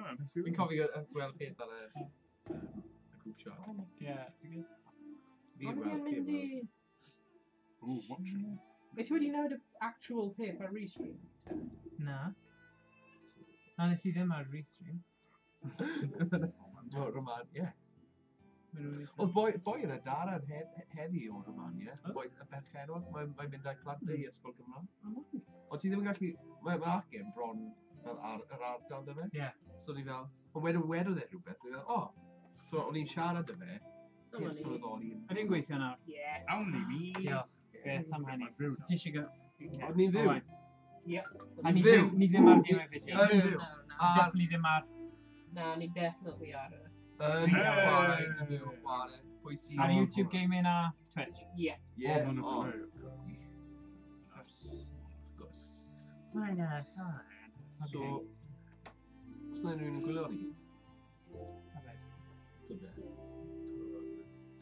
Na, nes i Fi'n ddim. cofio gweld peth ar y group chat. Ie, ti'n gwybod? Fi Ond weld, ydy e'n fi mynd i. weld. Oh, watching. Wyt ti wedi newid y actual peth ar restream? Na. Na, nes i ddim ar restream. O, Roman, ie. Maen nhw'n Oedd boi yna Darren heddi o Romania, O. boi y berchennog, mae'n mynd â'i plant e i ysgol Gymraeg. Oh, nice. Ond ti ddim yn gallu, mae acen bron fel ar yr ardal 'da fe. Ie. So ni fel, ond wedyn wedodd e rhywbeth, ni fel, o, so o'n i'n siarad 'da fe, Dyma heb ni. sylweddoli. Ydy'n gweithio nawr? Yeah. Only me. Diolch. Beth am hynny? Mae'n fyw So nawr. ti eisiau go. Ond ni'n fyw. Alright. Yep. A ni Fyw. ddim, ni ddim ar gemau fideo. Yn fyw. No, no. Ar- Definitely ddim ar, Na, ni definitely ar y. Yn Hey! chwarae, yn fyw, chwarae. Pwy sy'n ar YouTube Gaming a Twitch. Yeah. Ie, Ond on a o, delay, of course. wrth gwrs. Mae'n fine. So, os na unrhyw un yn gwylio ni? Tybed. Tybed.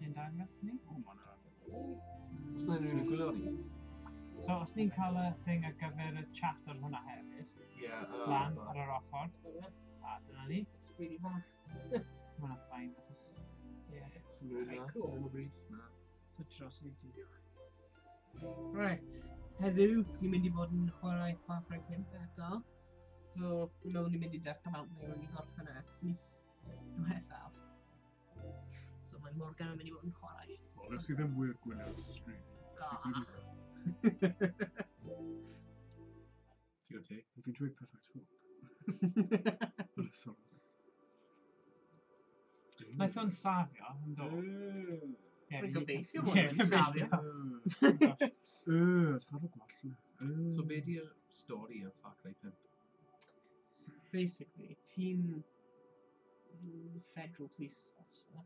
Ti'n dangos ni? O, ma' 'na. Os na unrhyw un yn gwylio ni? So, os ni'n cael y thing ar gyfer y chat ar hwnna hefyd, Ie, lan ar yr ochr, a dyna ni. It's really fast. Mae hwnna'n fine, achos. Ie. Right, cool. Yn y bryd? Na. So, dros i ti. Right. Heddiw, ni'n mynd i fod yn chwarae Far Cry 5 eto. So, fi'n meddwl ni'n mynd i dechrau fel neu rwy'n i gorffen e mis diwethaf. So, mae Morgan yn mynd i fod yn chwarae. Wel, nes i ddim wir gwylio'r stream. Ah. Felly dwi'n- Ti'n gwybod ti? Fi'n dweud Perfect Hope. But it's sort of. Naeth o'n safio, yn do? Ie, Rwy'n fi- gobeithio bod Ie, o'n safio. gobeithio. Ti'n cael y gwallt yna. So be di'r stori am Far Cry 5? Basically, ti'n federal police officer.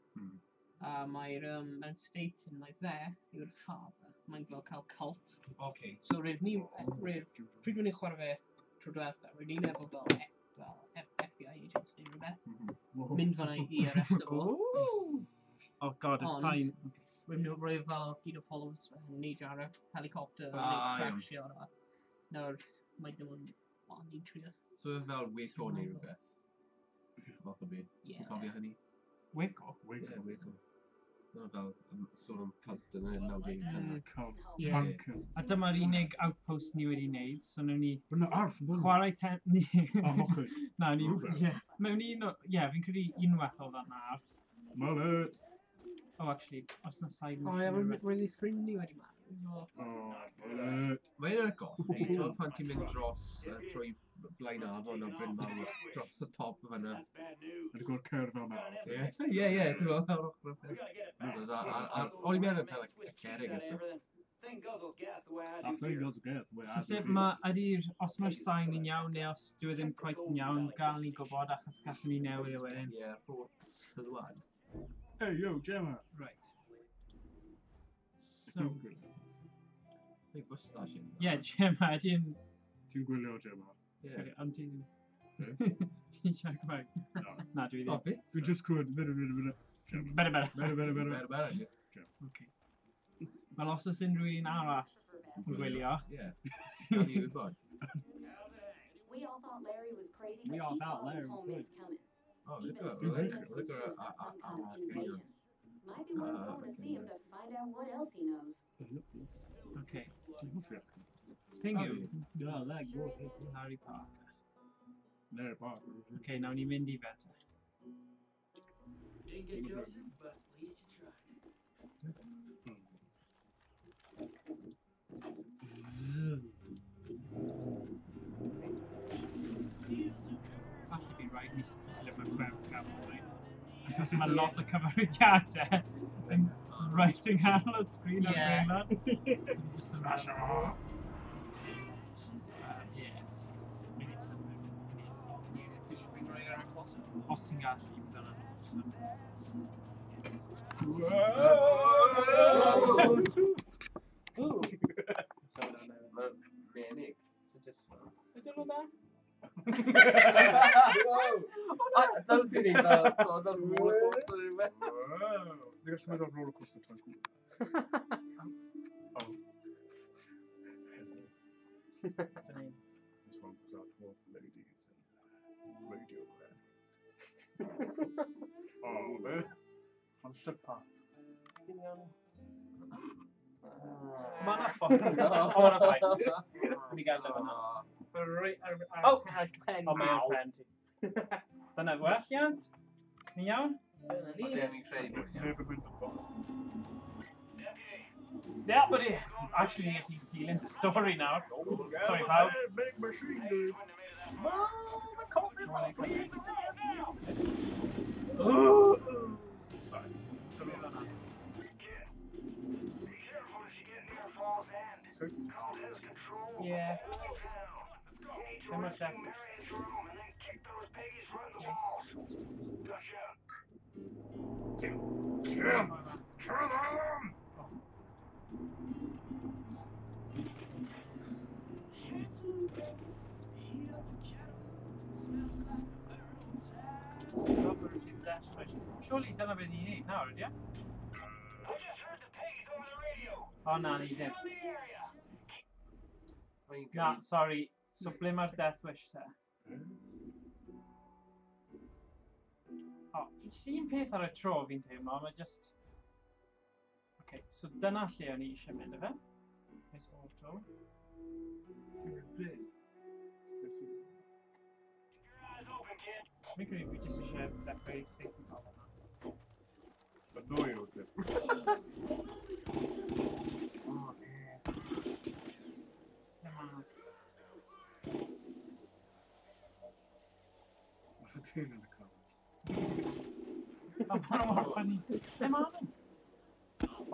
A mae'r mewn state hyn, mae fe yw'r father. Mae'n fel cael cult. Okay. So rydw ni, rydw, pryd rydyn ni'n chwarae fe tro diwetha, rydyn ni'n efo fel FBI agents neu rhywbeth. Mynd fan'na i arresto fo. Oh God, y Ond- pain. Rydyn nhw'n rhoi fel gyd o followers fe, yn neidio ar y helicopter, Ah, neu iawn. crashio ar y. Nawr, mae dim ond, wel, ni'n trio. So e fel Waco neu rhywbeth? Fath o beth. Ie. Ti'n cofio hynny? Waco? Wake Ie, up. Waco. Dyna fel sôn am cult yn y 90au. Cult. Ie. Tank. A dyma'r unig outpost ni wedi wneud, so nawn ni But na arth, yn dod. chwarae ten. O, okay. Na, ni. Rhywbeth. Ie. Mewn un o. Ie, fi'n credu unwaith oedd yna arth. Mullet. Oh, actually, os na side O ie, mission neu roedd ei ffrind ni wedi marw. So, Oh, mullet. Mae'n yn y goffi, ti'n gwbod pan ti'n mynd dros trwy Blaen Afon o Bryn Mawr, dros y top fan'na. Ydy gweld cer fel na. Ie, ie, ie, ti'n gweld ar ochr y peth. O'n i'n meddwl fel y cerrig a stuff. I think that's gas. So sut ma, ydy'r, os mae'r sain yn iawn neu os dyw e ddim quite yn iawn, gael ni gwybod achos gallwn ni newid e wedyn. Ie, rho sylwad. Hey, yo, Gemma. Right. So, Mae fwstash yn. ie, Gemma, ydy'n. Ti'n gwylio Gemma? Ie. Ond ti'n. Ti'n siarad Cymraeg? No. Na, dwi O, ddim. beth? Dwi'n just clywed, bit, bit, bit. Gemma. Better, better. Better, better, better. Better, better, ie. Okay. Wel, os oes unrhyw un arall yn gwylio, Ie. Gael ni wybod. We all thought Larry was crazy, We but all he thought saw his Larry was homies coming. O, He look been at screaming look for at years about some kind of a invasion. Might be worth Ah, going to see okay. him to find out what else he knows. Okay. Dwi'n hoffi acen. Thing yw, No, like, Sure he did. Larry Parker. Larry Parker. Okay, nawn ni mynd i fe te. Didn't get Joseph, but at least you tried. Falle bydd rhaid ni sefyll mewn webcam mwy. Achos mae lot o cyfarwyddiadau yn right yng nghanol y sgrin ar Ie. gwaelod. So ni jyst yn fel. Ie. Mae'n ei symud. Ie, ti eisiau fi roi ar y top? Os ti'n gallu, bydd hwnna'n awesome. Ooh. So hwnna'n Mae'n menig. So just. Ydyn nhw'n dda? Wow! A dyna ti'n neud fel, fel roller coaster neu rhywbeth. Wow. Dwi'n gallu mynd ar roller coaster tra'n cool. Oh. Dyna ni. This one goes out to all the ladies and radio. O, be? Mae'n llipa. Dim iawn. Mae yna ffordd. O, mae yna ffaith. Ni gael efo yna. Reit ar... O! Ar pen. O, mae ar pen ti. Dyna welliant. Ni iawn? Dyna O, ni. dyn ni'n creu bod iawn. Neb yn mynd yn bol. Yeah, but actually, ni'n gallu dilyn y stori nawr. Sorry, pawb. Big machine, dude. Sorry. So, Yeah. Ddim o'r Death Wish. Kill him! Kill him! Surely dyna beth ni'n neud nawr, ydy e? O na, ni ddim. Mae'n Na, gyrru. sorry. So ble mae'r Death Wish te? O, jyst un peth ar y tro fi'n teimlo, mae just... Ok, so dyna lle o'n i eisiau mynd efe. Miss Auto. Fi'n credu fi jyst eisiau dechrau saethu fel yna. Annoy o dim. Lle ma' Mae'r dyn yn y car. O, ma' nhw mor funny. Lle ma' nhw?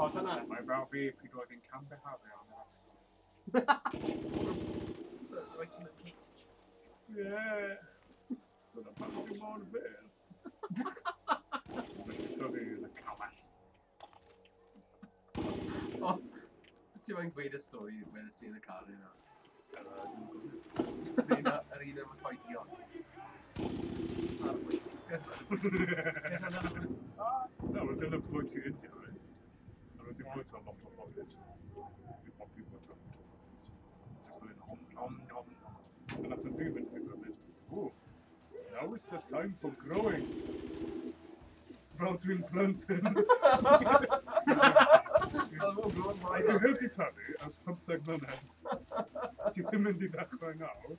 O, dyna. Mae fel fi pryd oedd hi'n cambehafu am yr ysgol. Reit yn y cage. Ie! Dyna pam fi mor fyr. Mae'n tyfu yn y cafell. Ti moyn gweud y stori wedys ti yn y car yna? Dwi'n gwybod. Yr un yr un am y coedion. Ar y bwyty. Beth oedd yna? O, No, roedd yn y bwyty India, right? A roedd hi'n bwyta lot o bwyd. Roedd hi'n hoffi bwyta lot o bwyd. Just fel un hom, hom, hom, hom. A nath y dyn mynd heibio a mynd, "Ooh, now is the time for growing." Fel dwi'n plentyn. A dwi heb di tyfu ers 15 mlynedd. Dwi ddim mynd i ddechrau nawr.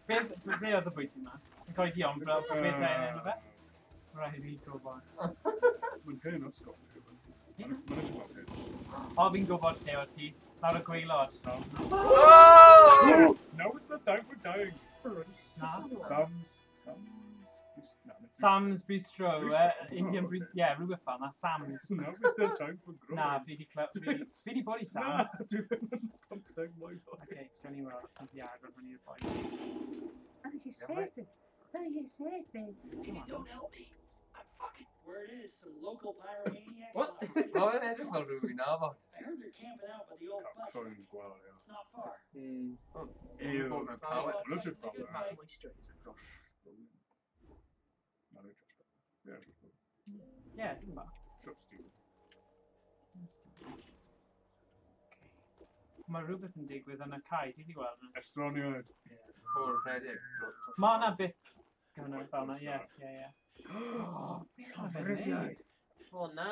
Beth, be oedd y bwyty yma? Yn coedion, fel beth e'n enw fe? Rhaid i fi gwybod. Mae'n hen ysgol. Mae'n eisiau gweld hen ysgol. O, fi'n gwybod lle o ti. Lawr y gwaelod. Ooh, now is the time for dying. Na. Sam's, Sam's, na, nid Sam's Bistro, Bistro. Indian Oh, Bistro, okay. yeah, rhywbeth fel na, Sam's. Now is the time for growing. Na, fi di clywed, fi di bod i Na, Sam's. dwi ddim yn 15 mlwydd oed. Okay, it's going i weld, fi di agor hwn i'r boi. If you don't help me, I'm fucking. Word is some local pyromaniacs. What? operating. Mae'n edrych fel rhywun nabod. I heard they're camping out by the old Cael bus. croen gweld, ie. It's not far. Ew. Bod mewn cawell. Richard fel Good na. bad moisturiser. Josh Brolin. Na, nid Josh Brolin. Ie, Josh Brolin. Yeah, ti'n gwybod. Josh Stephen. Mae rhywbeth yn digwydd yn y cae, ti di gweld hwnna? Estroniad. O'r rhedeg. Mae yna bit gyda fel yna, ie, ie, ie. Llofruddiaeth. O na.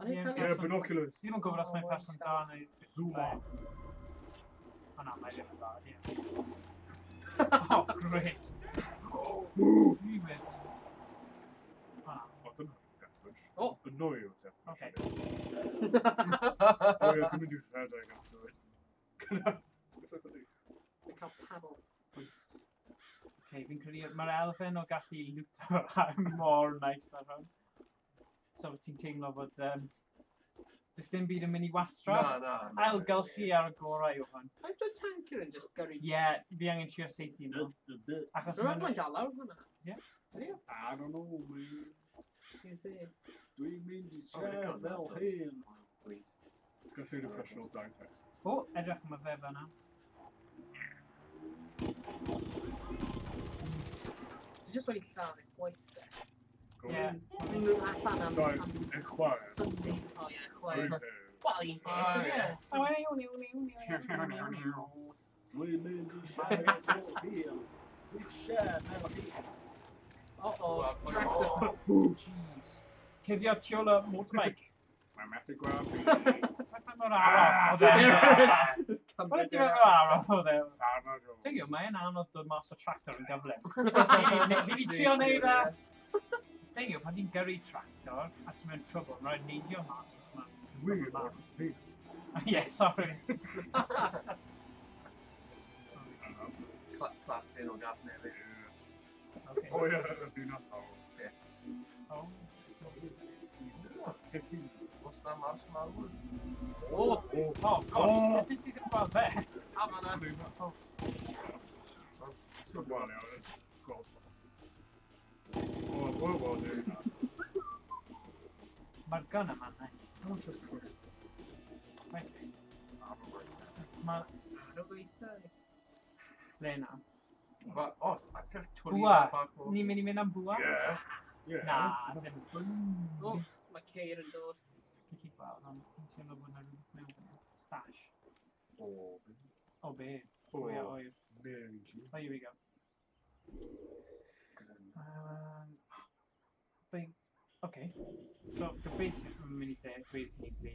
O'n i'n Ie. cael Ie, binoculars. Fi ddim yn gwybod os mae'n person da neu... Zoom on. O na, mae ddim yn dda, ie. Oh, great. Digwydd. O na. O, dyna Death Wish. O. Annoy o Death Wish. Ocê. O ie, dwi'n mynd i rhedeg after it. Gyda... Beth oedd hynny? Mae'n cael paddle. Okay, fi'n credu mae'r elfen o gallu lwto mor nice ar hwn. So ti'n teimlo fod... does dim byd yn mynd i wastraff. Na, na. na. Ailgylchu ar y gorau yw hwn. I've done tanker yn just gyrru. Ie, yeah, fi angen trio saethu nhw. Achos Rwy'n ma'n... mae'n dal lawr hwnna. Ie. Ydy o? I don't know, man. Ie, ddi. Dwi'n mynd i Oh, siarad fel hyn. Dwi'n Ti'n gallu refresh all dau Texas. O, edrych mae fe fan'na. Ti just wedi lladd ei gwaith e. Go. Ie. Mynd allan am... Sorry, am ei chwarae. Sunday. O ie, chwarae. Dwi'n byw. Wel, un O, peth, ie. ie. Dwi'n mynd i siarad fel hyn. Dwi'n siarad fel hyn. O, o. Wel, pwy Jeez. Cuddio tu ôl y motorbike. Mae'n methu gweld fi. Falle mor araf oedd e. Wel, ti'n meddwl araf oedd e? Sarna Jones. Thing yw, mae'n anodd dod mas o tractor yn gyflym. Fi wedi trio neud e. Thing yw, pan ti'n gyrru tractor a ti'n mewn trwbl, mae'n rhaid neidio mas os mae'n Dwi o'r fi. Yeah, sorry. Clap in o gas newydd. Okay. O ie, y ddinas fawr. Oh. Os na marshmallows. Oh, oh, gosh, sut nes i ddim gweld fe? A fan'na. So gwael iawn. Gweld. O, o, o, o. Mae'r gun yma'n nice. Oh, just close. Right, please. Ar Mae... Ar y goesau. Le na? O, a ti'n twli Bwa. bach o... Ni'n mynd i mynd am bwa? Yeah. Yeah. Na, ddim. O, mae ceir yn dod. Gallu gweld, ond fi'n teimlo bod yna rhywbeth mewn fan Stash. O, O, be? O. O, ie, oer. Mary Jane. Oh, here we go. Big. Okay. So, gobeithio yn mynd i dweud i ni ble.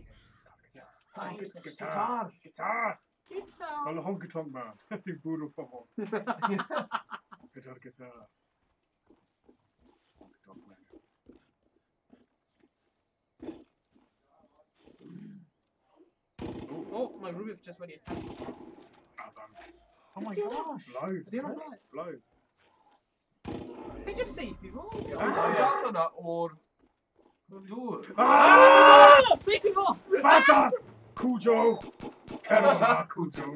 Guitar! Guitar! Guitar! Fel y honky tonk man. Ti'n bwrw pobl. Gyda'r guitar. Honky tonk man. O, mae rhywbeth just wedi attack. Afan. Oh my gosh! Live. Ydy hwnna'n live? Live. Fe just safe i fo? Ond dath hwnna o'r dŵr. Ah! Safe i fo! Fata! Cujo! Cer yma, Cujo!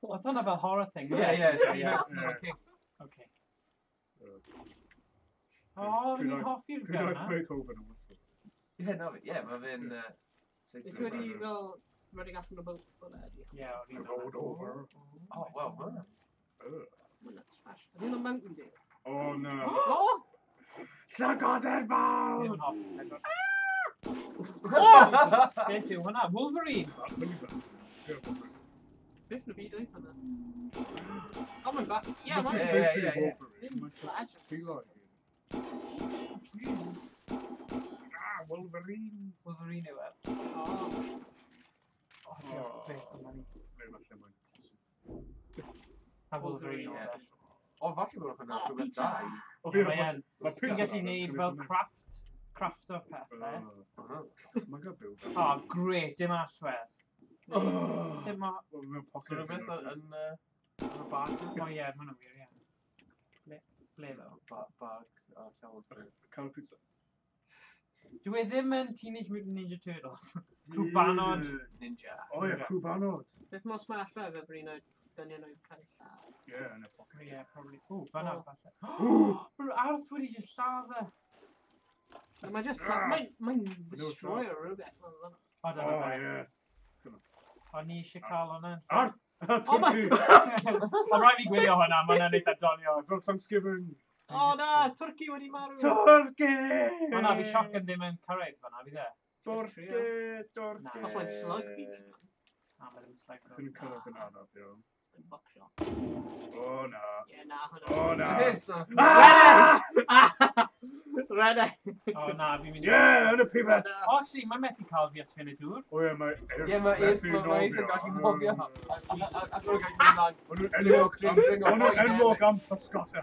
Oedd hwnna fel horror thing. Ie, ie, yeah. Stephen King. Okay. O, fi'n hoffi'r Pryd gun oedd na. Beethoven yn wrth. Ie, na, ie, mae fe'n... Ti wedi fel rhedeg allan o bwledi? Ie, o'n i'n Rolled over. O, wel, ma' Mae'n trash. Ydy hwnna'n Mountain Dew? Oh, no. O! Llygoden fawr! Ddim yn hoffi llygod. Beth yw hwnna? Wolverine! Beth yn y byd oedd hwnna? O, mae'n ba... Ie, mae'n... Ie, ie, ie. Ddim flash. Ah, Wolverine! Wolverine yw e. O. O, diolch beth am hynny. Neu falle mae'n posib. A Wolverine Ie. oedd e. O, falle bod hwnna'n rhywbeth da i. O, Ie, ie, mae yn. ma' Ti'n pizza gallu nawr, neud yn fel cymryd craft, crafto pethau. Mae'n gael byw. O, great, dim allwedd. Sut ma... Wel, mewn So pocket. rhywbeth yn yn y bag? O ie, ma' hwnna'n wir, ie. Ble ddo? Bag a llawn. Cael pizza. Dwi e ddim yn Teenage Mutant Ninja Turtles. Crwbanod. Ninja. O ie, crwbanod. Beth mos mae allwedd efo un o'r dynion oedd cael ei lladd. Ie, yn y pocket. Ie, probably. O, fan'na, O. falle. Mae'r arth wedi just lladd e. Na, Mae just... Mae'n destroyer o rhywbeth. Wel, O, O, dyna fe. ie. O'n i eisiau cael hwnna. Arth! Oh my- Turkey! Ond rhaid fi gwylio hwnna, mae hwnna'n eitha doniol. Fel Thanksgiving. O na, Twrci wedi marw! Turkey! O na, fi shotgun ddim yn cyrraedd fan'na, fi dde. Turkey! Turkey! Na. Os mae'n slug fi'n mynd. Na, mae ddim yn slug. Fi'n cyrraedd yn araf, iawn. Mae'n buckshot. O, na. Ie, na, hwnna. O, na. Yes, na. Ah! Redeg! O na, fi'n mynd i... Ie, yn y pibell! O, actually, mae'n methu cael fi os fi yn y dŵr. O ie, mae Ie, mae earth, methu mae earth yn nofio. gallu nofio. A dwi'n gallu mynd lan. Maen nhw'n Dringo, enwog dringo, dringo, maen nhw'n boi enwog am pysgota.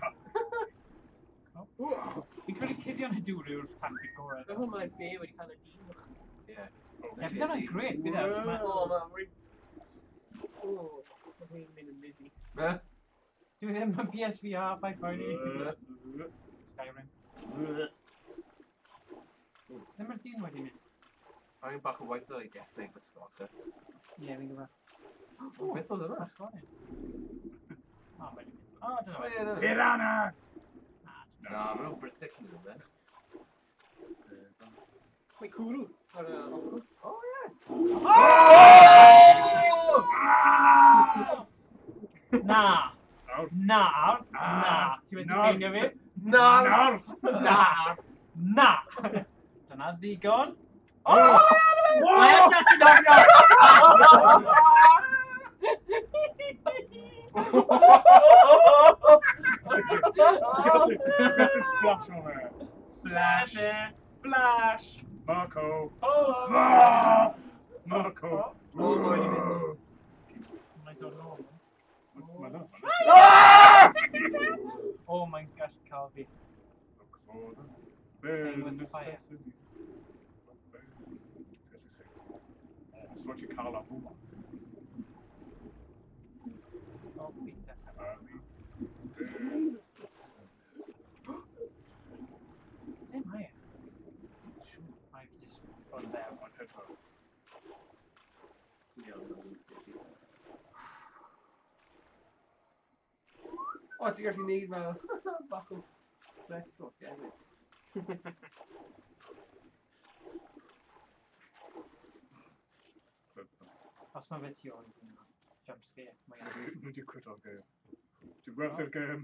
Fi'n credu cuddio yn y dŵr yw'r tactic gorau. Fe hwn mae'r be wedi cael y dyn hwnna. Ie. Ie, bydd hwnna'n grêt, bydd e. os ma- O, mae'n rhi... O, mae hwnna'n mynd yn busy. Be? Dwi ddim yn PSVR, paid poeni. Skyrim. Ddim yr dyn wedi mynd. Angen bach o waith ar ei dechneg bysgota. Ie, fi'n gwybod. O, beth oedd yna? Pysgodyn. O, mae'n mynd. O, dyna O, fe. ie, na. Piranhas! Na, maen nhw'n British yn dod, Mae cwrw ar y ochr. O, ie. Na! Nawr. Na, Arth! Na! Ti wedi Na. ffeindio fi? Na! Nawr! Na! Na! Dyna ddigon. O! Mae e'n gallu nofio! Gallu splash o fe. Splash! Splash! Marco! Polo! Ah! Marco! O, mae wedi mynd. Mae'n dod nôl. Mae na. O, mae'n gallu cael fi. Look for the bare Playing with fire. necessities. Gallu sing. O, os rhaid ti cael am hwnna. O, fi'n dechrau. Ble mae e? Mae fi jyst bod yn ddew. Mae'n hedfan. Ti'n iawn, dwi'n credu. O, ti'n gallu neud fel bach o breaststroke hefyd. Os mae fe tu ôl i fi nawr. Jump scare. Mae e. Dwi wedi cwydo'r gêm. Dwi'n gwerthu'r gêm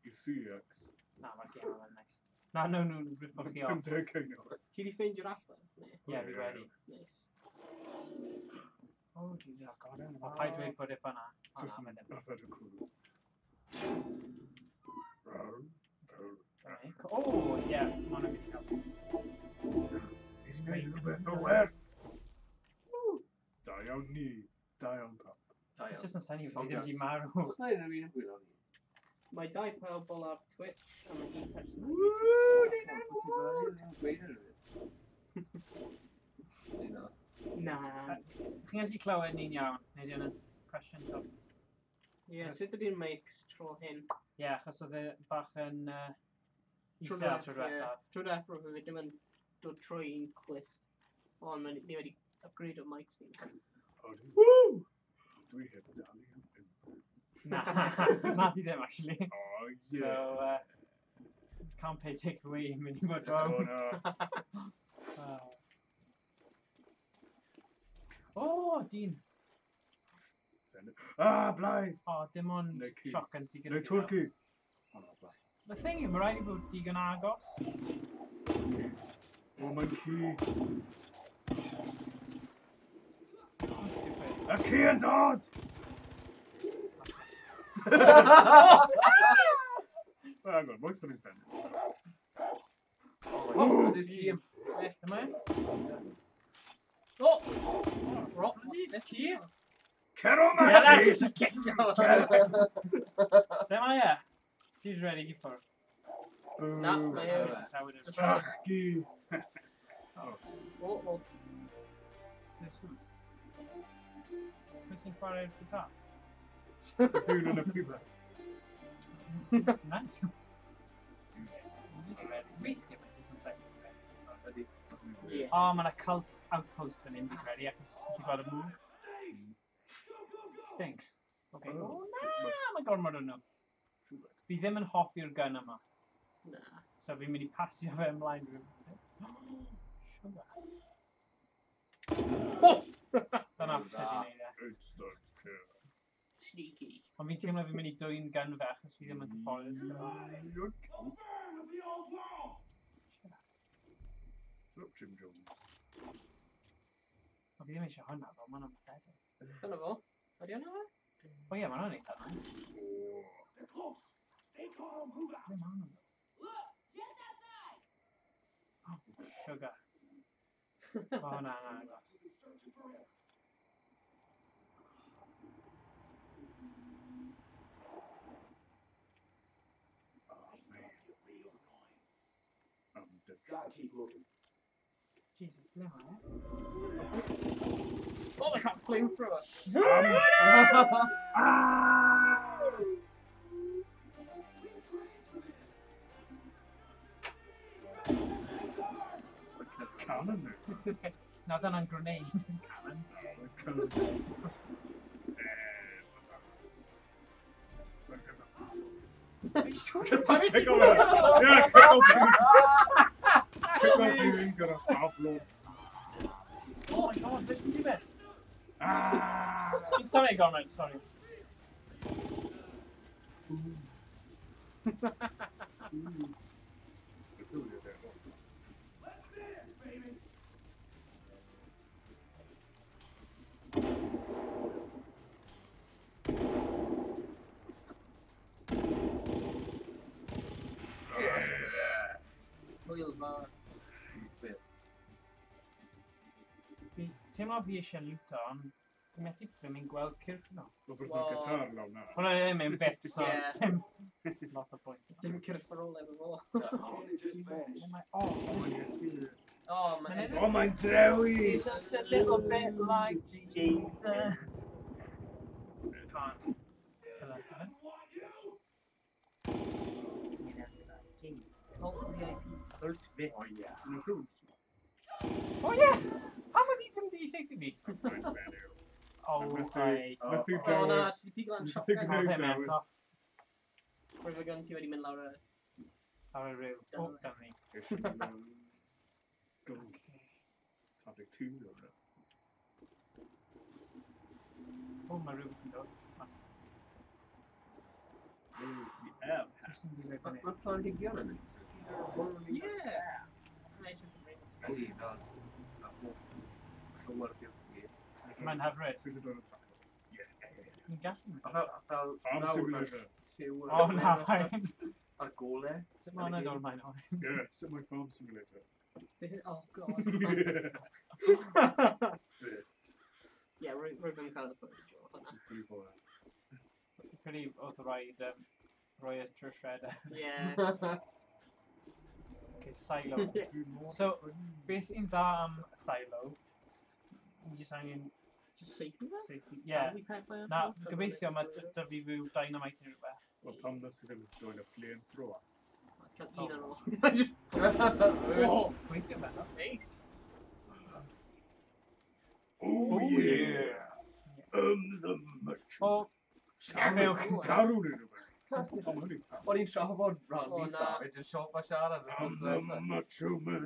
i CX. Na, mae'r gêm yma'n nice. Na, no, nhw'n ripo chi off. 50 ceiniog. Ti wedi ffeindio'r allwedd? Ne. Ie, fi wedi. Nice. Oh, Jesus. O, paid dweud bod e fan'na. O, Jyst na, yn mae ddim. yfed y cwrw. Row, row. Dyna ni. O, ie, mae hwnna'n mynd i helpu. Ni wedi gwneud rhywbeth o werth. Da iawn ni. Da iawn pawb. Da iawn. Jyst yn synnu fi ddim wedi Congrats. marw. Oes na unrhyw un yn gwylio ni? Mae dau pobl ar Twitch a mae un person ar O, YouTube. bosib bod unrhyw un yn gweud unrhyw beth. Neu na. Na. Chi'n gallu clywed ni'n iawn? Neu di hwnna'n cwestiwn top? Ie, sut ydy'r mics tro hyn? Ie, achos oedd e bach yn isel tro diwethaf. Tro diwethaf roedd fe ddim yn dod trwy un clust. Ond ni wedi upgrade o mics ni. Odi. Woo! Dwi heb dalu am ddim. Na, na ti ddim, actually. Oh, So, yeah. can't pay take away yn mynd i fod wrong. Oh, na. O, dyn. Ah, blai! O, dim ond Neu ci. shotgun sydd gyda Neu fi. twrci! O, na, blai. The thing yw, mae rhaid i fod digon agos. O, mae'n ci. Oh, stupid. Y ci yn dod! Hang on, wyth o'n i'n pen. O, ydy'r ci yn... Dyma e? O! Rock. Ci? Cer o ma, Yeah, ci! just kick Ble mae e? Ti'n ready i ffwrdd. Na, mae e. Llawr i'r- Bach gi! O, o. Pwy sy'n chwarae'r gitar? Dyn yn y pibell. Nice. Weithiau mae jyst yn second. Ydy. Ie. O, mae yna cult outpost fan hyn, fi'n credu, achos ti'n gweld y move. Stinks. Okay. Oh. O, na, mae gormod o nhw. Fi ddim yn hoffi'r gun yma, Na. so fi'n mynd i pasio fe ymlaen rhywbeth. Sugar. Dyna sut i wneud e. Instant kill. Sneaky. Ond fi'n teimlo fi'n mynd i dwyn gun fe achos fi ddim yn cyfforddus gyda fe. Yoink. Look, Jim Jones. Ond fi ddim eisiau hwnna, fel mae hwnna'n pathetic. Dyna fo. Ydy hwnna fe? O ie, mae hwnna'n eitha nice. Oh. Ble ma' hwnna'n dod? Look, just outside. Oh, sugar. O, na, na, agos. Oh, man. I'm dead. Gotta keep looking. Jesus, ble mae e? Oh, I got flamethrower. Ah! Cannon there. Na, dyna'n grenade yn cannon. Cannon. Pam i ti- Kick off. Yeah, kick off. Kick off dwi'n gyda taflu. Oh my god, beth sy'n digwydd? Ah! Fi'n symud gormod, sorry. Hwyl fawr. Beth? Fi teimlo fi eisiau lwto, ond fi methu ddim gweld cyrff nhw. Mae fy Wel- gitar lawr na. Hwna ddim yn bit, so Ie. sim lot o bwynt. Dim cyrff ar ôl efo fo. Oh, Oh, Mae'n mae'n edrych- O, mae'n drewi! He looks a little bit like Jesus. Can't. Kill it, can Cult VIP. Cult VIP. O, ie. Mae'n rhywun. Oh yeah! Pam oedd hi ddim di saethu fi? Mae'n fenyw. Oh, Methu- I... Methu O na, dewis. ti pigo lan Methu shotgun. gwneud O, ddim eto. dewis. Roedd y gun ti wedi mynd lawr y... Ar y rhyw. Oh, dyna ni. Go. Taflu two lawr na. Oh, mae rhywbeth yn dod. Where's the air Beth sy'n digwydd fan hyn? Mae'r planhigion yn neis. Yeah! Mae'n edrych yn really Ydy, fel just a hoff llywyrgylch fi. Mae'n hyfryd. Sy'n dod yn tractor. Yeah. Ni'n gallu A mynd. fel, a fel Farm nawr, mae'r simulator. lliw O, na, mae'n... A'r golau. Sut mae hwnna'n dod ymlaen o'n? Yeah, sut mae farm simulator. Oh god. Beth. Yeah, rwy'n yn cael y footage o hwnna. Brifo. Fi'n credu oedd rhaid rhoi y trwy shredder. Yeah. Okay, silo. So, beth sy'n dda am silo, ni jyst angen Just safety fe? safety. Yeah. Taflu pethau Na, allan? gobeithio mae 'da fi ryw dynamite neu rhywbeth. Wel, pam nes i ddim join a flamethrower? O, Ti'n cael un ar ôl. Just- Oh, gweithio fe, no? Nice. Oh, yeah! I'm the macho. O, Buwch. Tarw neu rhywbeth. O, mae hynny'n tarw. O'n i'n trafod Randy O, na. Savage yn siop a siarad yn I'm wythnos the diwetha. macho man.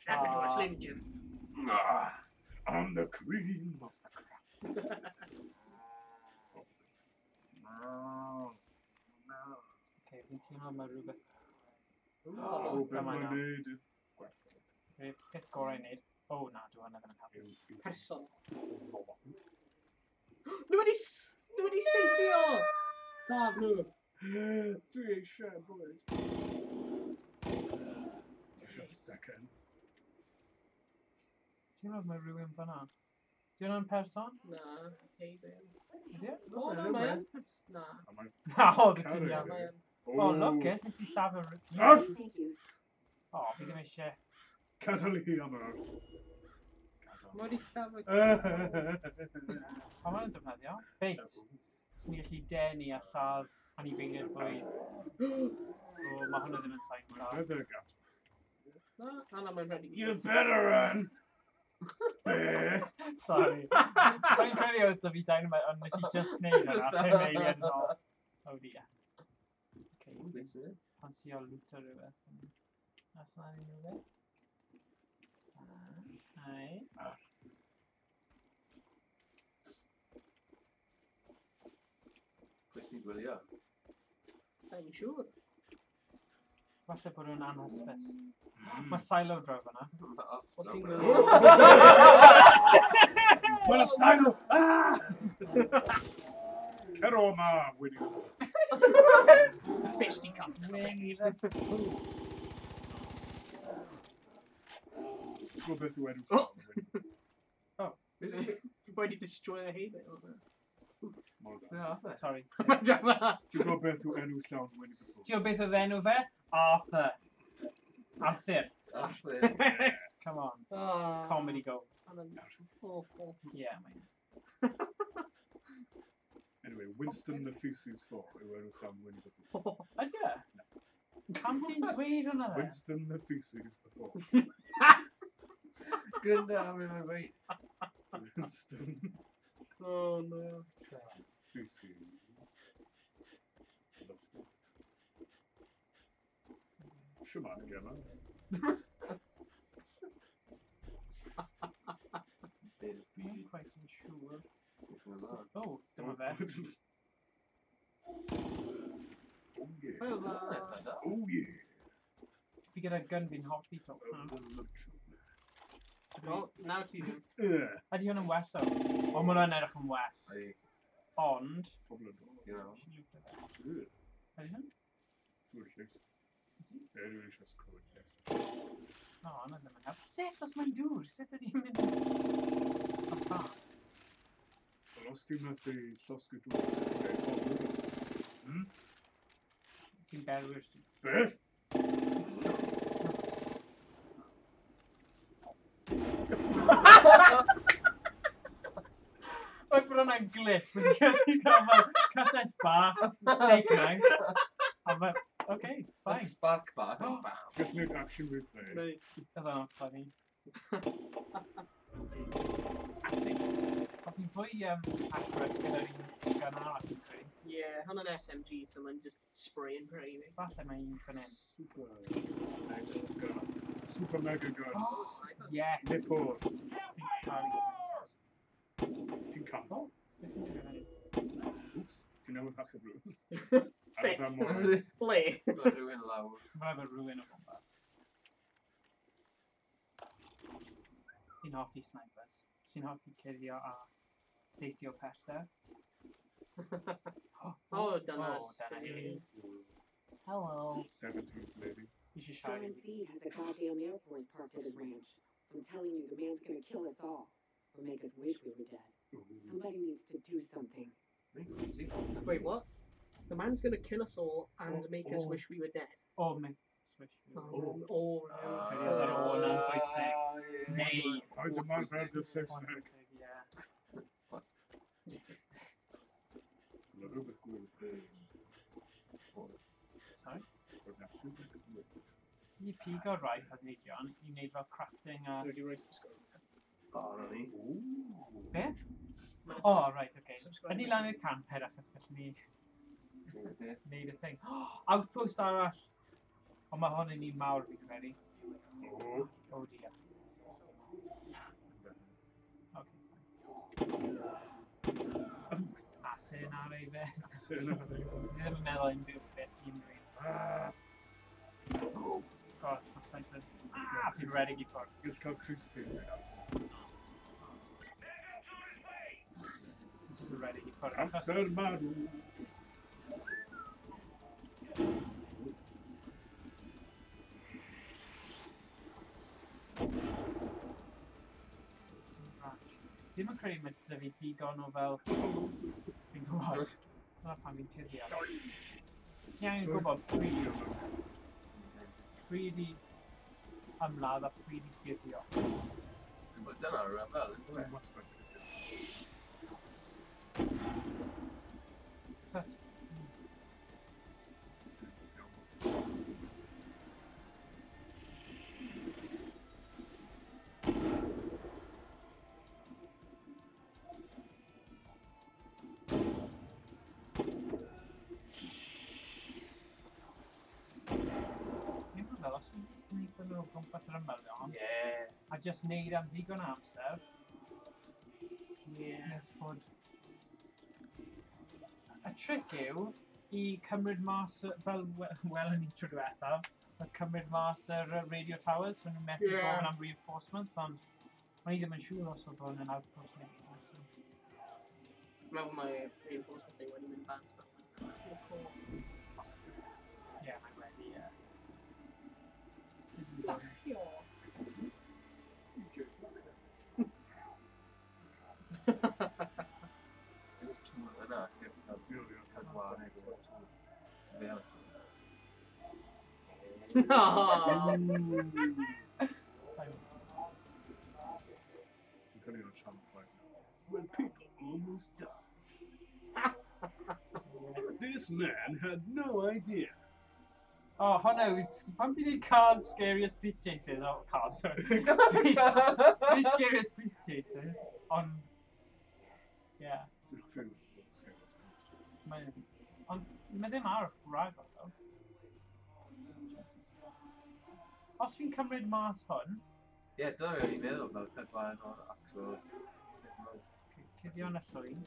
Champion to Ah. Slim Jim. Ah, I'm the cream of the crop. Okay, fi'n teimlo mae rhywbeth... O, beth Dyma mae'n na. neud yw gwerthfawr. Peth gorau i wneud. O, na, dwi hwnna ddim yn helpu. Yw Person. fo. Nhw wedi... Nhw wedi seithio! Lladd nhw. Dwi eisiau bwyd. Ti eisiau stecen? Teimlo mae rhywun fan'na. Di hwnna'n person? Na, hey babe. Ydy e? O, na, mae yn person. Na, A mae'n... Na, o, ti'n Carreg. iawn. mae yn. O, lwcus, nes i safio... Arth! Thank you. O, fi ddim eisiau... Gadael i hi am yr arth. Mae wedi lladd... Pa mae'n defnyddio? Bait. So ni'n gallu denu a lladd anifeiliaid bwyd. O, mae hwnna ddim yn sain dda. Another gat. Na, na, na, mae'n ready. You better run! Be? Sorry. O'n i'n credu oedd 'da fi dynamite, ond nes i just neud hwnna. Just- Pum eiliad yn ôl. Oh dear. Okay, Ww, beth sy'n mynd? ffansio loot o rhywbeth. Os na unrhyw beth. Ai. Arth. Pwy sy'n gwylio? Sa'n siŵr. Falle bod nhw'n anhysbys. Mae silo draw fyna. Ma' arth Os draw ti'n fyna. gwylio... Wel, y silo! Ah! Cer o ma, Winnie. Fisticuffs. Winnie the Pooh. Ti'n gwybod beth yw enw Oh. llawn Winnie? Wedi destroy a hay bale. Mor dda. Be nath e? Sorry. Mae'n draw fyna. Ti'n gwybod beth yw enw llawn Winnie the Pooh? Ti'n gwybod beth oedd enw fe? Arthur. Arthur. Arthur. Yeah. Come on. Oh, Comedy gold. I'm awful. Yeah, mate. Anyway, Winston the Feces 4 yw enw llawn Winnie the Pooh. Ydy e? Pam ti'n dweud hwnna then? Winston the Feces the 4. Gwrando am ei gweud. Winston Oh no. Feces the 4. Shwmae, Gemma. Bit of I'm not byd. quite yn siŵr. Beth sy'n mynd ymlaen? Oh, dyma fe. Oh yeah. Hwyl Dyna dda. eitha da. Oh yeah. Fi gyda gun fi'n hoffi to. I'm the macho Wel, nawr ti ddim. man. Ydy hwn yn well though? O, mae hwnna'n edrych yn well. Ai, Ond... Pobl yn dod. you know. Eisiau loot o fe. Ugh, Ydy hwn? Dwi'n llys. Ydy? Rwy'n eisiau sgwyd, yes. O, hwnna ddim yn help. Sut os mae'n dŵr? Sut ydy hi'n mynd? O, pa? Wel, os ti'n methu llosgi dŵr, sut ti'n gwneud bob iddo? Ti'n berwi'r dŵr. Beth? Mae bron yn glitch. Mae'n gallu cael fel cyllell bach, steak knife. A mae, okay, fine. Spark bach. Oh. Bam. Ti'n gallu gwneud action replay. Right. Oedd hwnna'n funny. Oedd hi'n fwy accurate gyda'r un gan arall yn credu. Yeah, hwnna'n SMG, so mae'n just spray and pray. Mate. Falle mae un fan hyn. Super mega gun. Super mega gun. Oh, snipers. Yes! Nipple. Fi'n caru snipers. Ti'n campo? Beth sy'n digwydd fan hyn? Oops. Ti'n newydd achub rhywun. Sut? Ar y mor. Ble? So rhywun lawr. Mae rhaid bod rhywun o gwmpas. Fi'n hoffi snipers. Fi'n hoffi cuddio a saethio pellter. Oh, dyna. Oh, dyna hi. Hello. 70s lady. Fi eisiau siarad John i C. has a goddamn Air Force parked at his ranch. I'm telling you, the man's gonna kill us all. Or make us wish we were dead. Ooh. Somebody needs to do something. Wait, what? The man's gonna kill us all and make us oh. wish we were dead. O, make swish. Oh, oh, Credu oedd yr o na'n bwysig. Neu. I demand round of O'n Saesneg. bwysig, ie. Mae rhywbeth gwyrdd. Sorry? Roedd 'na rhywbeth gwyrdd. Ni pigo rai planhigion i wneud fel crafting a... Dwi wedi rhoi subscribe. O, na ni. Ooh. Be? Ma'n O, right, okay. Subscribe. Ydy lan i'r camper achos gallwn ni Beth? wneud y thing. Outpost arall! Ond mae hwn yn un mawr fi'n credu. Oh. Oh dear. Okay, fine. Asin ar ei fe. Sy'n ar ei fe. Fi ddim yn meddwl unrhyw beth unrhyw. Ah. Gosh, mae snipers. Ah, fi'n redeg i ffwrdd. Ti'n gallu cael Chris Taylor as. Fi'n just yn redeg i ffwrdd. Achos Amser marw. Branch. Ddim yn credu mae 'da fi digon o fel... Fi'n gwybod. Dyna pam fi'n cuddio. Ti angen gwybod pryd i ymladd a pryd i guddio. Wel, dyna rhyfel, yndyw e? Dwi'n wastad cuddio. Achos Ti'n meddwl, os ti'n sneak nhw o gwmpas yr ymylion, Ie. a just neud am ddigon o amser, Yeah. nes bod... Y trick yw i cymryd mas, fel welon ni tro diwethaf, y cymryd mas yr radio towers, so nhw'n methu Ie. gofyn am reinforcements, ond o'n i ddim yn siŵr os oedd hwn yn outpost neu beidio, so... Meddwl mae reinforcement thing wedi mynd bant. Fuck off. Ie, mae wedi, ie. Llachio. DJ Blackhead. Bydd y tŵr yna, ti'n gallu cael Ie, ie. cael gwared o'r tŵr. Fe ar y tŵr. Oh. Sorry. Dwi'n cael ei o'r Channel 5 now. When people almost died. This man had no idea. Oh, hwnna yw... Pam ti wedi cael Scariest Police Chases? Oh, cars, sorry. Police, Scariest Police Chases, ond... Yeah, Dwi'n chwilio bod Scariest Police Chases. mae'n... Ond mae ddim ar ragor, though. Jesus. Os fi'n cymryd mas hwn, Ie, dyna fe o'n i'n meddwl fel cael gwared o'r actual... peth mawr. cuddio yn y llwyn.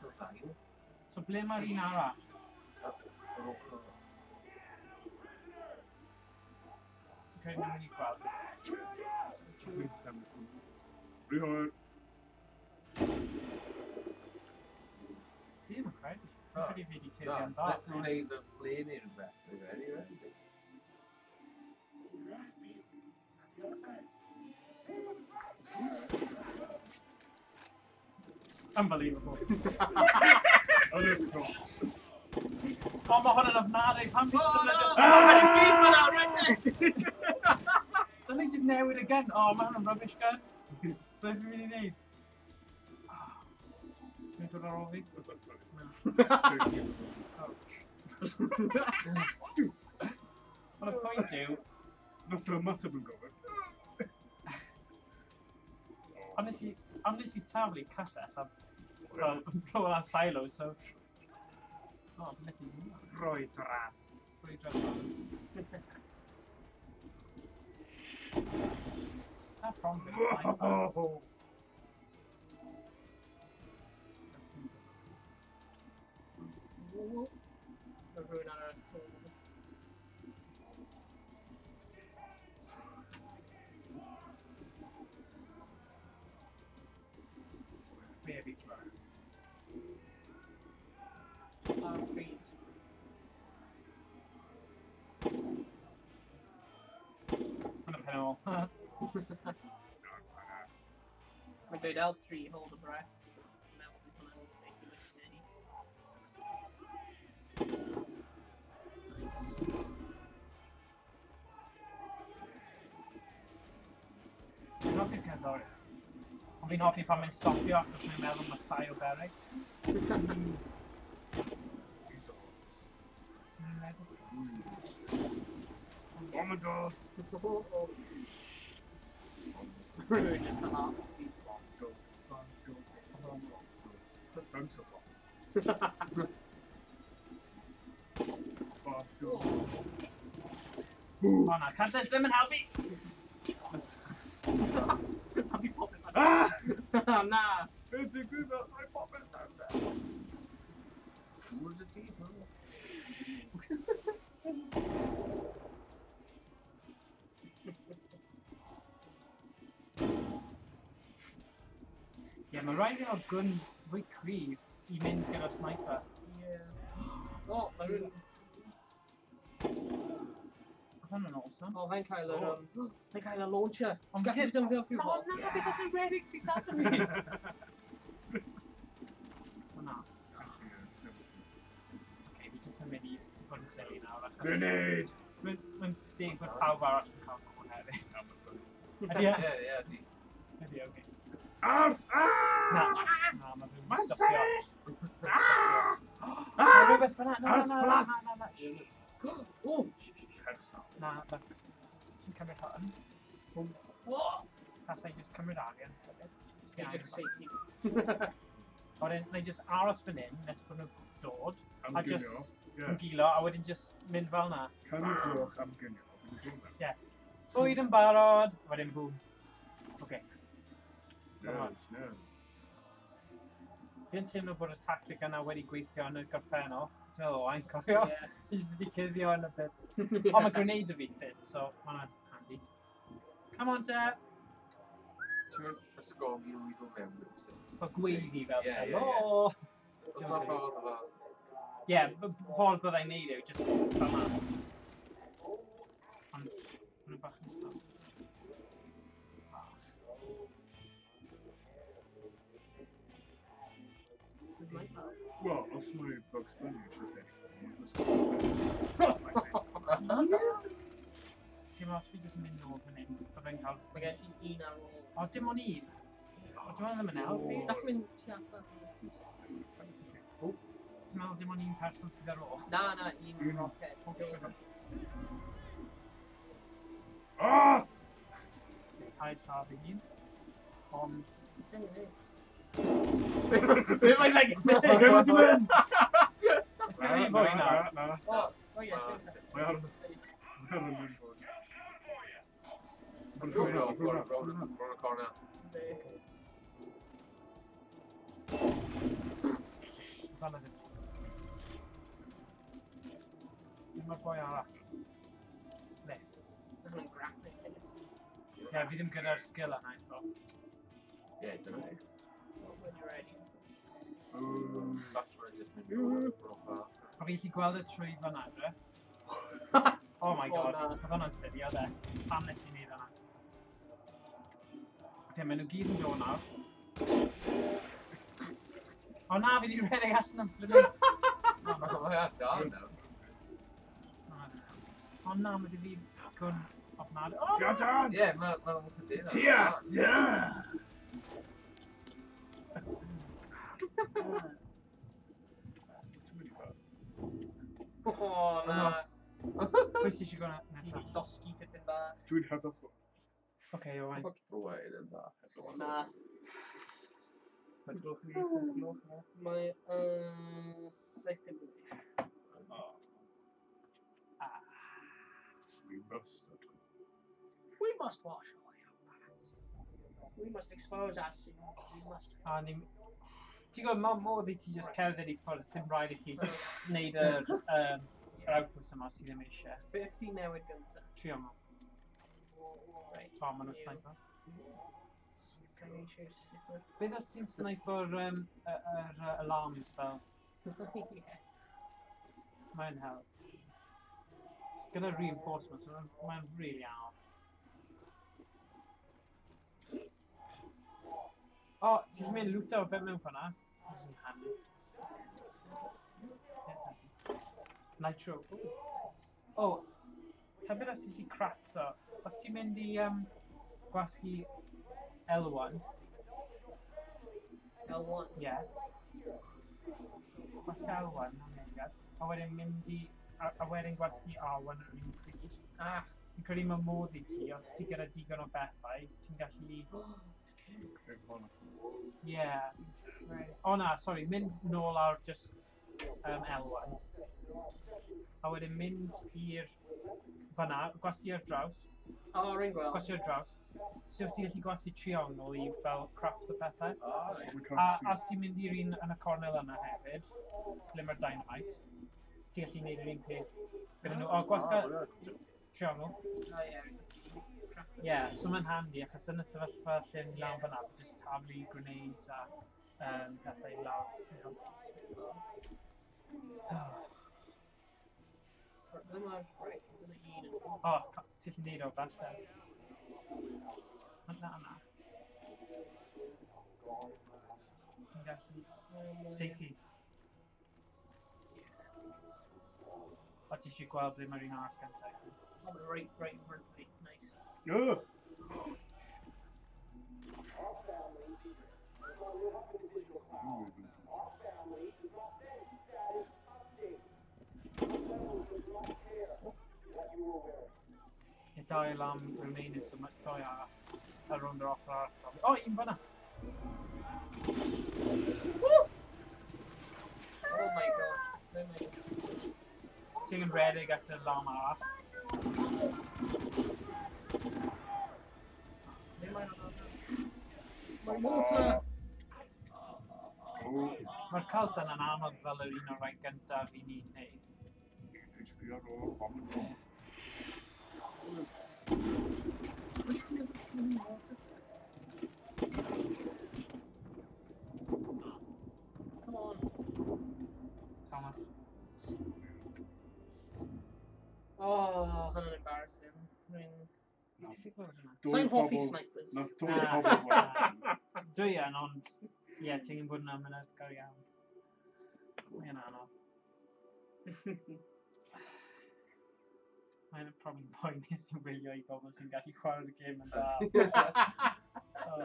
Llwyr ddail. So ble mae'r un arall? O'r ochr. Dwi'n credu ni'n mynd i gweld. Dwi'n teml. Rhoi. Fi ddim yn credu. Fi'n credu fi wedi Na, cuddio'n dda. nath nhw wneud fel ffle neu rhywbeth. Fi'n credu, ie. Unbelievable. Unbelievable. O, mae hwn yn ofnadwy. Pam fi... O, na! Just... Mae'n gyd fyna, redeg! Dyna i just newid y gun. O, mae hwn yn rubbish gun. Be fi'n mynd i wneud? Ti'n dod ar ôl fi? Ouch. Ond y pwynt yw, Nath o ymateb yn gofyn. ond nes i taflu callell a fel rhywle ar silo, so... O, methu hwnna. Ffrwydrad. Ffrwydrad. That from bit of sniper. Oh. Mae rhywun ar y to. Baby. Ar freeze. Yn y pen ôl. Mae'n dweud L3, hold a breath. So, dwi'n meddwl bydd hwnna'n gwneud ti'n steady. Nice. Fi'n hoffi'r cerddoriaeth. Ond fi'n hoffi pan mae'n stopio achos mae'n meddwl mae llai o beryg. Mae'n meddwl. Bomador. Rhywun just fel off. Defensive. O na, callell ddim yn helpu! A fi popeth ar... Ah! Na! Be digwyddodd? Mae popeth down there. Dŵr dy ti? Ie, mae rhaid i gael gwn fwy cryf i mynd gyda'r sniper. Ie. O, mae rhywun... Oedd hwnna'n awesome. O, fe'n cael yr... Fe'n cael y launcher. Ond Gallu defnyddio few O ffordd. na, beth os mae'n redeg sydd ato fi? O na. Oce, fi jyst yn mynd i fod yn silly nawr. achos Grenade! Mae'n deg bod pawb arall yn cael gwn hefyd. Ydy e? Ie, ie, ti. Ydy, oce. Arth! Na, Ah! na, mae fe'n Mae'n stopio. sefyll! Mae rhywbeth fyna, na, Ar na, na, na, fflat! na, na, na. O! Person. Na, na. Ti'n cymryd hwn. O! Alla i just cymryd arian hefyd. Fi Fi angen just fo. safety. Wedyn, na i just aros fan hyn nes bod nhw'n dod. Am A ginio. just Ie. yn gilo, a wedyn just mynd fel na. Canu gloch am ginio. Bydd yn dod mewn. Bwyd yn barod, wedyn boom. Oce. Come on. Snell, snell. Fi'n teimlo bod y tactic yna wedi gweithio yn y gorffennol. Ti'n meddwl, o, ai'n cofio? Ie. Fi jyst wedi cuddio yn y bit. Ond mae grenade o fi fit, so ma' hwnna'n handy. Come on, te! Ti'n mynd ysgogi nhw i ddod mewn rhywsut. Mae gweiddi fel, Ie, ie, ie. hello! Os na ffordd o fel... Ie, ffordd byddai'n neud yw, just fel na. Ond, maen nhw bach yn slow. Wel, os mae Bugs Bunny eisiau denu pobl, mae'n Ti'n meddwl, os fi jyst yn mynd nôl fan hyn, byddai'n cael... Mae gen ti un ar ôl. O, dim ond un. O, dim ond ddim yn helpu. Gall mynd tu allan. Ti'n meddwl dim ond un person sydd ar ôl? Na, na, un Un. rocket. Ah! Paid lladd ei hun. Ond... Be mae'n like? Be mae di mynd? Oes gen i fwy Na, nawr? na, na. O, o ie, ti'n Mae ar y... Mae ar y mynd fod. Rhwng rhwng rhwng y corner. Fel ddim. Dim mae'r boi arall. Le. Mae hwnna'n grappling peth. Ie, fi ddim gyda'r sgil yna eto. Ie, dyna ni. When you're ready. That's where it's just mynd o'r A fi gallu gweld y trwy fan adre. Oh my O, god, na. oedd hwnna'n silly, oedd e? Pam nes i wneud hwnna? Oce, maen nhw gyd yn dod nawr. O na, fi wedi rhedeg allan am blynedd. Mae ar dan nawr. O na, mae dy fi gwn ofnadwy. O, Ti ar dan! Ie, mae'n wrth y dyn. Ti ar dan! Ti'n mynd i fod? O, na. Pwy sy'n eisiau gwneud Ti wedi nesaf? llosgi tipyn bach. Dwi'n heddwch. Oce, Owain. Roedd yn dda. Na. Mae'n gloch ni, mae'n gloch na. Mae, 7:55. Ah. We must. We must wash away our past. We must expose our sins. We must... A ni... Ti'n gwybod, mae modd i ti just cerdded i ffwrdd, sy'n rhaid i chi wneud yr yr outpost yma os ti ddim eisiau. Beth di newid gynta? Trio nhw. Right. O, maen nhw'n sniper. Sa'n eisiau sniper. Beth os ti'n sniper yr alarms fel? Yeah. Mae'n help. Gyda reinforcements, mae'n really anodd. O, ti'n gallu mynd looto fe mewn fan'na? Which is handy. Yeah, that's it. Nitro. Ooh, nice. O, tybed os ti'n gallu crafto, os ti'n mynd i gwasgu L1, L1. ie. Gwasgu L1 am eiliad, a wedyn mynd i, a wedyn gwasgu R1 ar yr un pryd. Ah. Fi'n credu mae modd i ti, os ti gyda digon o bethau, ti'n gallu... Ie. Yeah. Right. O na, sori, mynd nôl ar just L1. A wedyn mynd i'r... Fan'na, gwasgu ar draws. O, rwy'n gweld. Gwasgu ar draws. So ti'n gallu gwasgu triongl i fel craft o pethau. A A os ti'n mynd i'r un yn y cornel yna hefyd, ble mae'r dynamite, ti'n gallu gwneud yr un peth gyda nhw. O, gwasgu triongl. O, ie. Ie, yeah, so mae'n handi, achos yn y sefyllfa lle ni lawr fan'na, bod jyst taflu grenades a pethau i lawr. I helpu. Dyma'r... Right, dyna un. O, ti'n gallu neud o falle. Na, na. Ti'n gallu seithi. O, ti eisiau gweld ble mae'r un arall gyntaf. Oh, right, right in front of me. Nice. Ugh. Y dau lam remaining, so mae dau arall ar rownd yr ochr arall. probably. O, un fan'na! Oh my gosh. Ble mae... Ti'n redeg at y lam arall. Ble mae hwnna? Mae mortar! Mae'r cult yna'n anodd fel yr un o'r rhai gyntaf i ni'n wneud. HP ar ôl, bomb yn dod. Oes neb yn mortar? Come on. Thomas. Oh, hwnna'n embarrassing. Rwy'n... Ti 'di gweld hwnna? Sa'n hoffi snipers. Nath dwy pobl weld. Dwi yn, ond... Ie, ti'n bod yn amyneddgar iawn. Mae'n anodd. Mae'n probably poenus i wylio i bobl sy'n gallu chwarae'r gêm yn dda. Oh.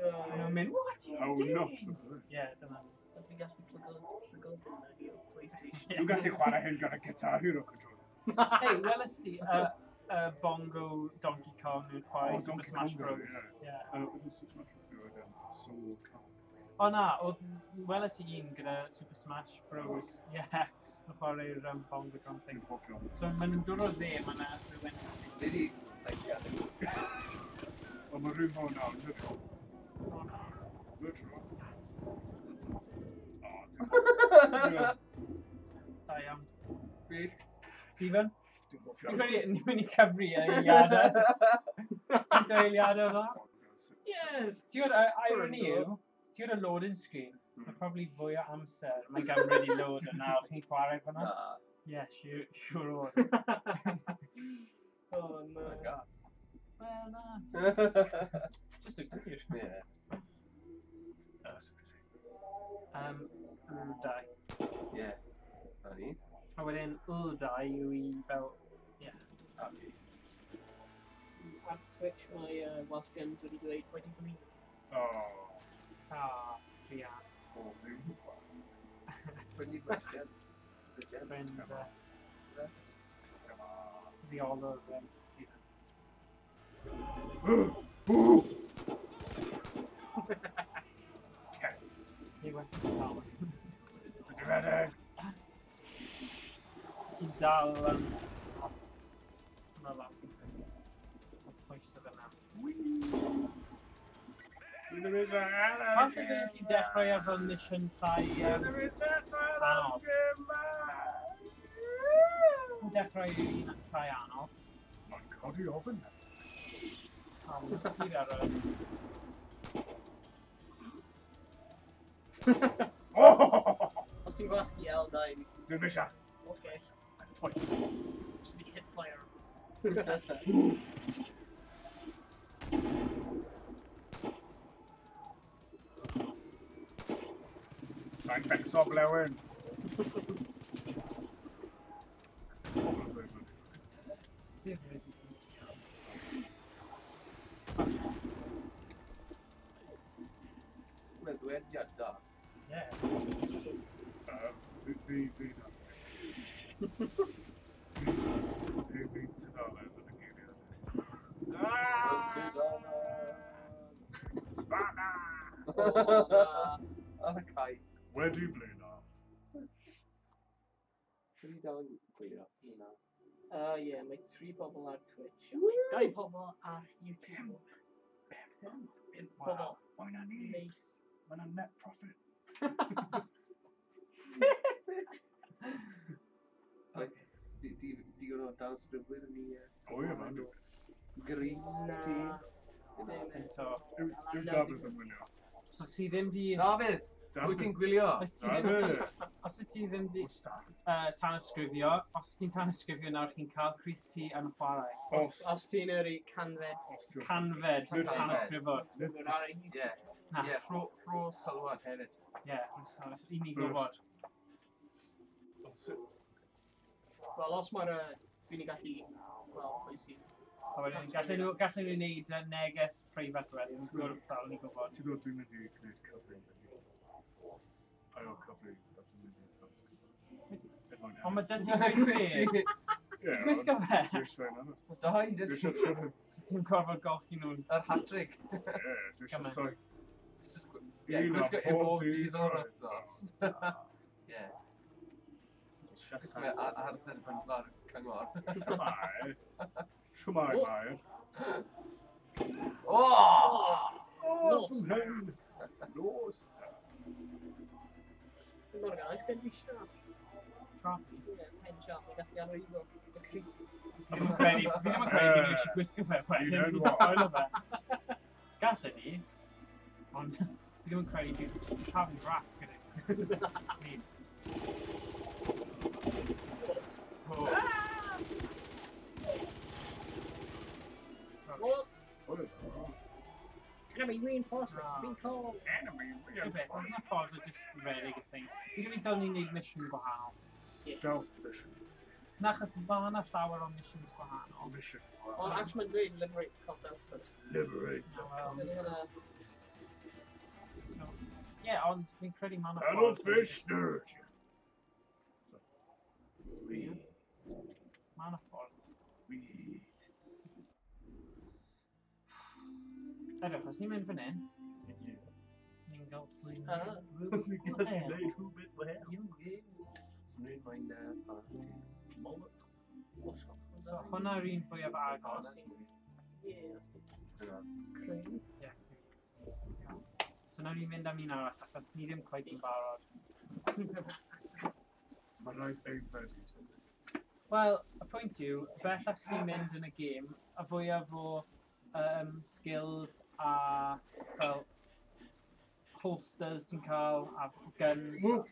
Maen nhw'n mynd, what are you How doing? not? Ie, dyna. Dwi'n gallu plygio mewn i'r PlayStation. Dwi'n gallu chwarae hyn gyda Guitar Hero controller. Hey, welys ti Bongo Donkey Kong yn chwarae Oh, Super Donkey Smash Kong, Bros. ie. Yeah. Oedd yn Super Smash Bros. Oedd yn Soul Calibur. O na, oedd weles i un gyda Super Smash Bros. Ie, yeah, yn chwarae'r Bongo Drum thing. Dwi'n hoffi ond. So maen nhw'n dod o'r dde, mae yna rhywun... Ni di saethu ar Ond mae rhywun fel nawr, yn dod. Literal. O, ti'n Da iawn. Beth? Stephen? Dwi'n hoffi Fi'n credu ni'n mynd i cyfri eiliadau. Faint o eiliadau dda? Yes! Ti'n gwybod, irony yw, ti'n gwybod y loading screen? Mae probably fwy o amser. Mae'n gymryd i load o nawr. Chi'n chwarae fyna? Na. Ie, siŵr o. Oh, no. Mae'n gas. Wel, na. Just y gwir. Ie. Super safe. R2. Ie. Na ni. A wedyn L2 yw i fel... A fi. Ar Twitch mae Welsh Gens wedi dweud wedi blino. Oh, Ah, druan. o, fi. Wedi Welsh Gens. The Gens. Ffrind, Dyma. ddiolwr Stephen. Boo! Ti wedi dal. Sut i redeg? Ti'n dal... Hwnna lawr fi'n credu. Mae pwys o fyna. Dwi ddim eisiau Falle dyn chi dechrau ar fel mission llai... Dwi ddim eisiau anodd. chwarae Ti'n dechrau un llai anodd. Mae'n codi ofyn. Ond gyd ar y... Oh! Os ti'n gwasgu L2, mi ti'n... Dwi'n eisiau. Oce. Mae'n toll. Just mynd i hit fire. Sa'n becso blewyn. Pobl yn dweud hynny. Beth wedi Mae'n ddwediad da. Ie. Fi na. Fi tudalen yn y geiriau. Sparta! Ar y cae. Wedi blino. Wedi dal yn gwylio. Na. Ie, mae 3 bobl ar Twitch. A mae 2 pobl ar YouTube. 5 pobl. Mae na ni. Neis. Mae na net profit. Reit, digon o danysgrifwyr yn i O ie, man. Gris ti. Na. Eto. Yw Dafydd yn wylio? So ti ddim di... Dafydd! Wyt ti'n gwylio? Os ti ddim, Dafydd! os wyt ti ddim di O, start. tanysgrifio, os ti'n tanysgrifio nawr chi'n cael Chris T yn chwarae. Os. Os ti'n yrru 100fed. Os ti'n... 100fed tanysgrifo. Ar y YouTube. Ie. Na. Ie, rho sylwad hefyd. Ie, so i ni gwybod. Os... Wel, os mae'r... Fi'n i gallu... Wel, pwy sy'n... A wedyn, gallen nhw wneud neges preifat wedyn, fel ni gwybod. Ti'n gwybod dwi'n mynd i gwneud cyfri. Ail cyfri. a Dwi'n mynd i tanysgrifio. Ond mae dy ti Chris T. Ie, Gwisgo fe? Dwi eisiau un arall. Dau, Dwi eisiau trydydd. So ti'n gorfod golchi nhw'n... Yr hat-trick. Ie, dwi eisiau Gymaint. saith. Ie, Un gwisgo am e bob bob dydd o'r dydd. wythnos. Ie. Eisiau Gwisgo saith. e ar dderbynfa'r cyngor. Shwmae. Shwmae, Mair. O! O, Nos. fy mhen. Nos. Dim organised, gen fi siarp. Sharpie. Ie, pen siarp, mae'n gallu arwyddo y crys. Fi ddim yn credu, fi ddim yn credu fi eisiau gwisgo fe wedyn, You know ti'n what? spoilo fe. Gallen ni, ond fi ddim yn credu bydd pawb yn graff gyda ni. O. What? O, Enemy reinforcements have been called. Enemy Good beth, oes 'na ffordd o just redeg y thing. Fi'n credu dylen ni wneud mission gwahanol. Stealth mission. Na, achos ma' 'na llawer o missions gwahanol. Mission. Ond actually mae'n dweud liberate the cost outpost. Liberate. Na, wel, Dyna hwnna. so, ie, ond fi'n credu ma' 'na ffordd. Paddlefish sturgeon. Ma' 'na ffordd. Sweet. Edrych, os ni'n mynd fan hyn, ni'n gallu... Ah. Ni'n gallu gwneud rhywbeth fel. Ie. Swn i'n moyn Mullet. O, Scotland. So hwnna'r un fwyaf agos. Ie, os ti'n Hang on. creu. Ie, please. So nawn ni mynd am un arall, achos ni ddim cweit yn barod. Mae'n rhaid aeddfed i ti. Wel, y pwynt yw, bellach chi'n mynd yn y gêm, y fwyaf o skills a fel holsters ti'n cael, a guns. Oh,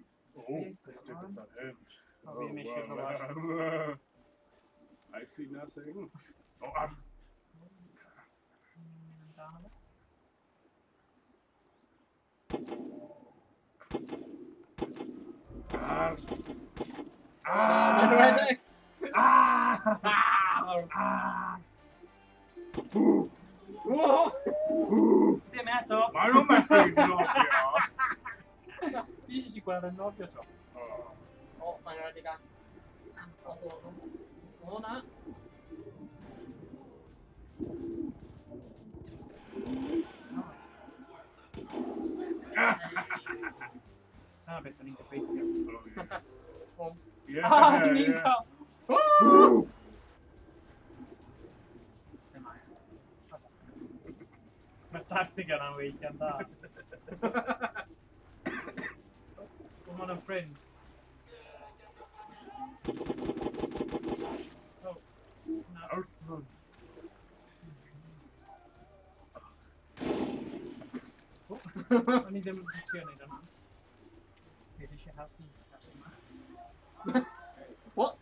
stupid that him. O, fi ddim eisiau clywed. I see nothing. Oh, I've... Ah! Ah! Ah! Ah! Whoa! Dim eto! Mae nhw'n methu nofio! Fi eisiau gweld yn nofio to. O, mae'n rhaid i gas. O, na. Dyna beth o'n i'n gobeithio. Yeah, Ah, ni'n cael... Mae'r tactig yna'n weithio'n dda. Mae hwn yn ffrind. Oh, na. Earthman. O'n i ddim yn trio wneud hwnna. Fi eisiau helpu. What?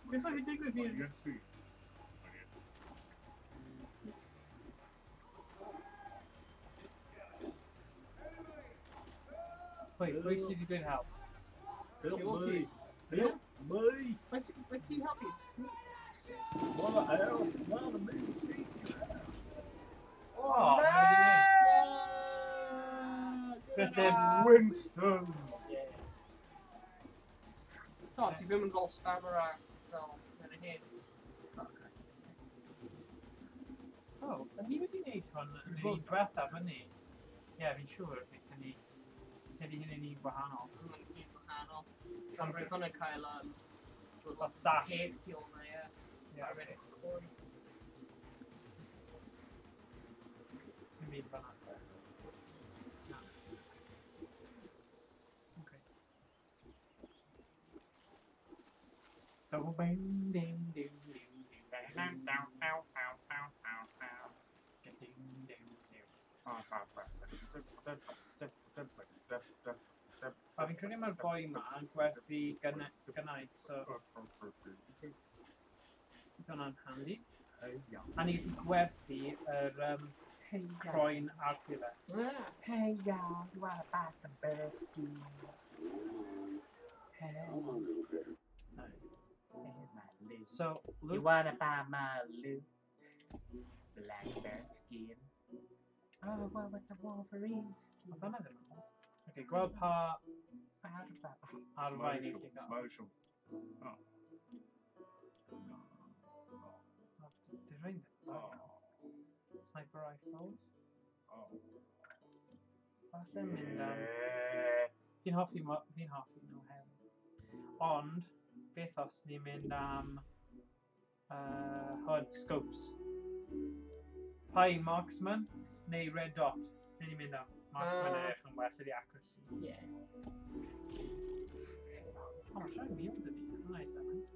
Beth oedd yn digwydd fi? Yes. Wait, pwy sydd wedi gweud help? Help me! Help me! Wyt ti'n helpu? Wanna help? Wanna me see you out? Oh, no! Chris Dibs. Winston! Yeah. O, ti ddim yn fel stammer a fel yn y hen. Oh, ni wedi gwneud hwn yn yr un diwethaf, yn ni? Ie, fi'n siŵr wnaethon ni. Ydy hyn yn un gwahanol. Mae'n un gwahanol. Ond roedd hwnna'n cael Fel stash. Ceg tu ôl na, ie. Ie, Ar coed. Sy'n byd fan'na te. Na. Okay. Ding ding ding ding ding ding ding down down down down down down. Ding ding ding. A fi'n credu mae'r boi yma yn gwerthu gynnau, so hwnna'n handi. A ni gallu gwerthu yr croen Arthur fe. Hey y'all, you wanna buy some bird skin? Hey. So, You Luke, wanna buy my loot? Blackbird skin. Oh, what was the Wolverine skin? Oedd hwnna ddim yn bod. Okay, gweld pa arfau ni gallu gael. Smiley show. Oh. No. Oh, Di rhain ddim. Oh. Sniper rifles. Oh. Falle mynd am... Fi'n hoffi, fi'n hoffi nhw hefyd. Ond, beth os ni'n mynd am hwn, scopes. Pai marksman neu red dot? Neu ni'n mynd am marksman edrych yn well ydi accuracy. Ie. O, mae'n rhaid mil dydi. Hwnna eitha nice.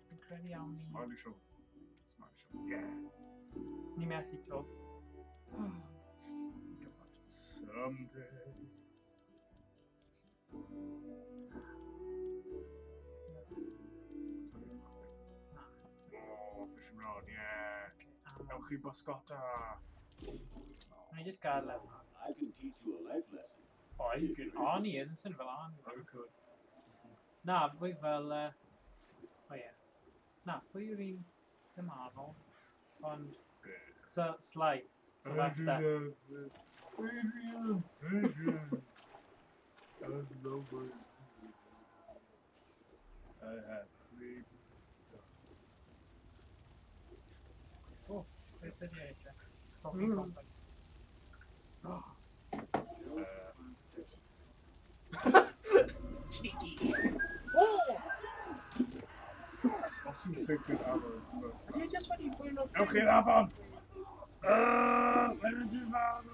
Fi'n credu iawn ni... Smiley show. Smiley show. Yeah. Ni methu to. Someday. Oh, fishing rod, yeah. Ewch chi bysgota. Ni just gael e. I can teach you a life lesson. O, you can. Arnie yn sy'n fel Arnie. Oh, good. Na, fwy fel... O ie. Na, pwy yw'r un ddim Arnold, ond... So, Sly. Sylvester. Adrian! Adrian! I had three. O, beth ydi e eisiau? Coffee company. Sneaky. Oh! Os yn saethu'r afon. Ydy e jyst wedi bwyno... Ewch i'r afon! Mae'n mynd i farw!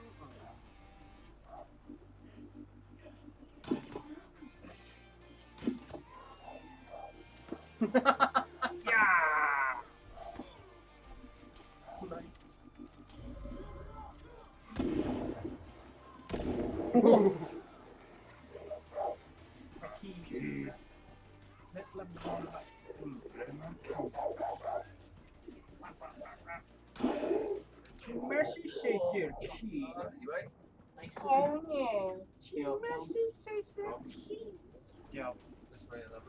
Yeah! Nice. Ti'n methu saethu'r ci. Ti wei? Nice. Oh no. Ti'n Diolch. methu saethu'r ci. Diolch. This way and that,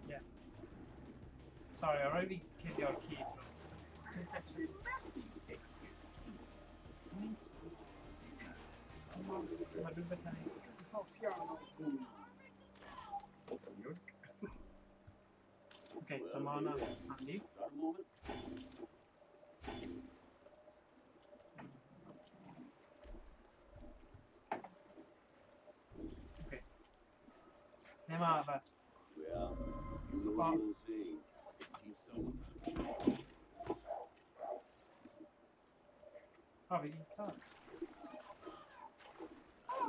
Yeah. Sorry, I already cuddio'r ci. Ti'n methu saethu'r ci. Mae rhywbeth yn ei... Okay, so mae hwnna'n handy. Got a moment? Okay. Ne mae fe? Well, you know the old saying. Keep someone. O, fi di'n stuck. Just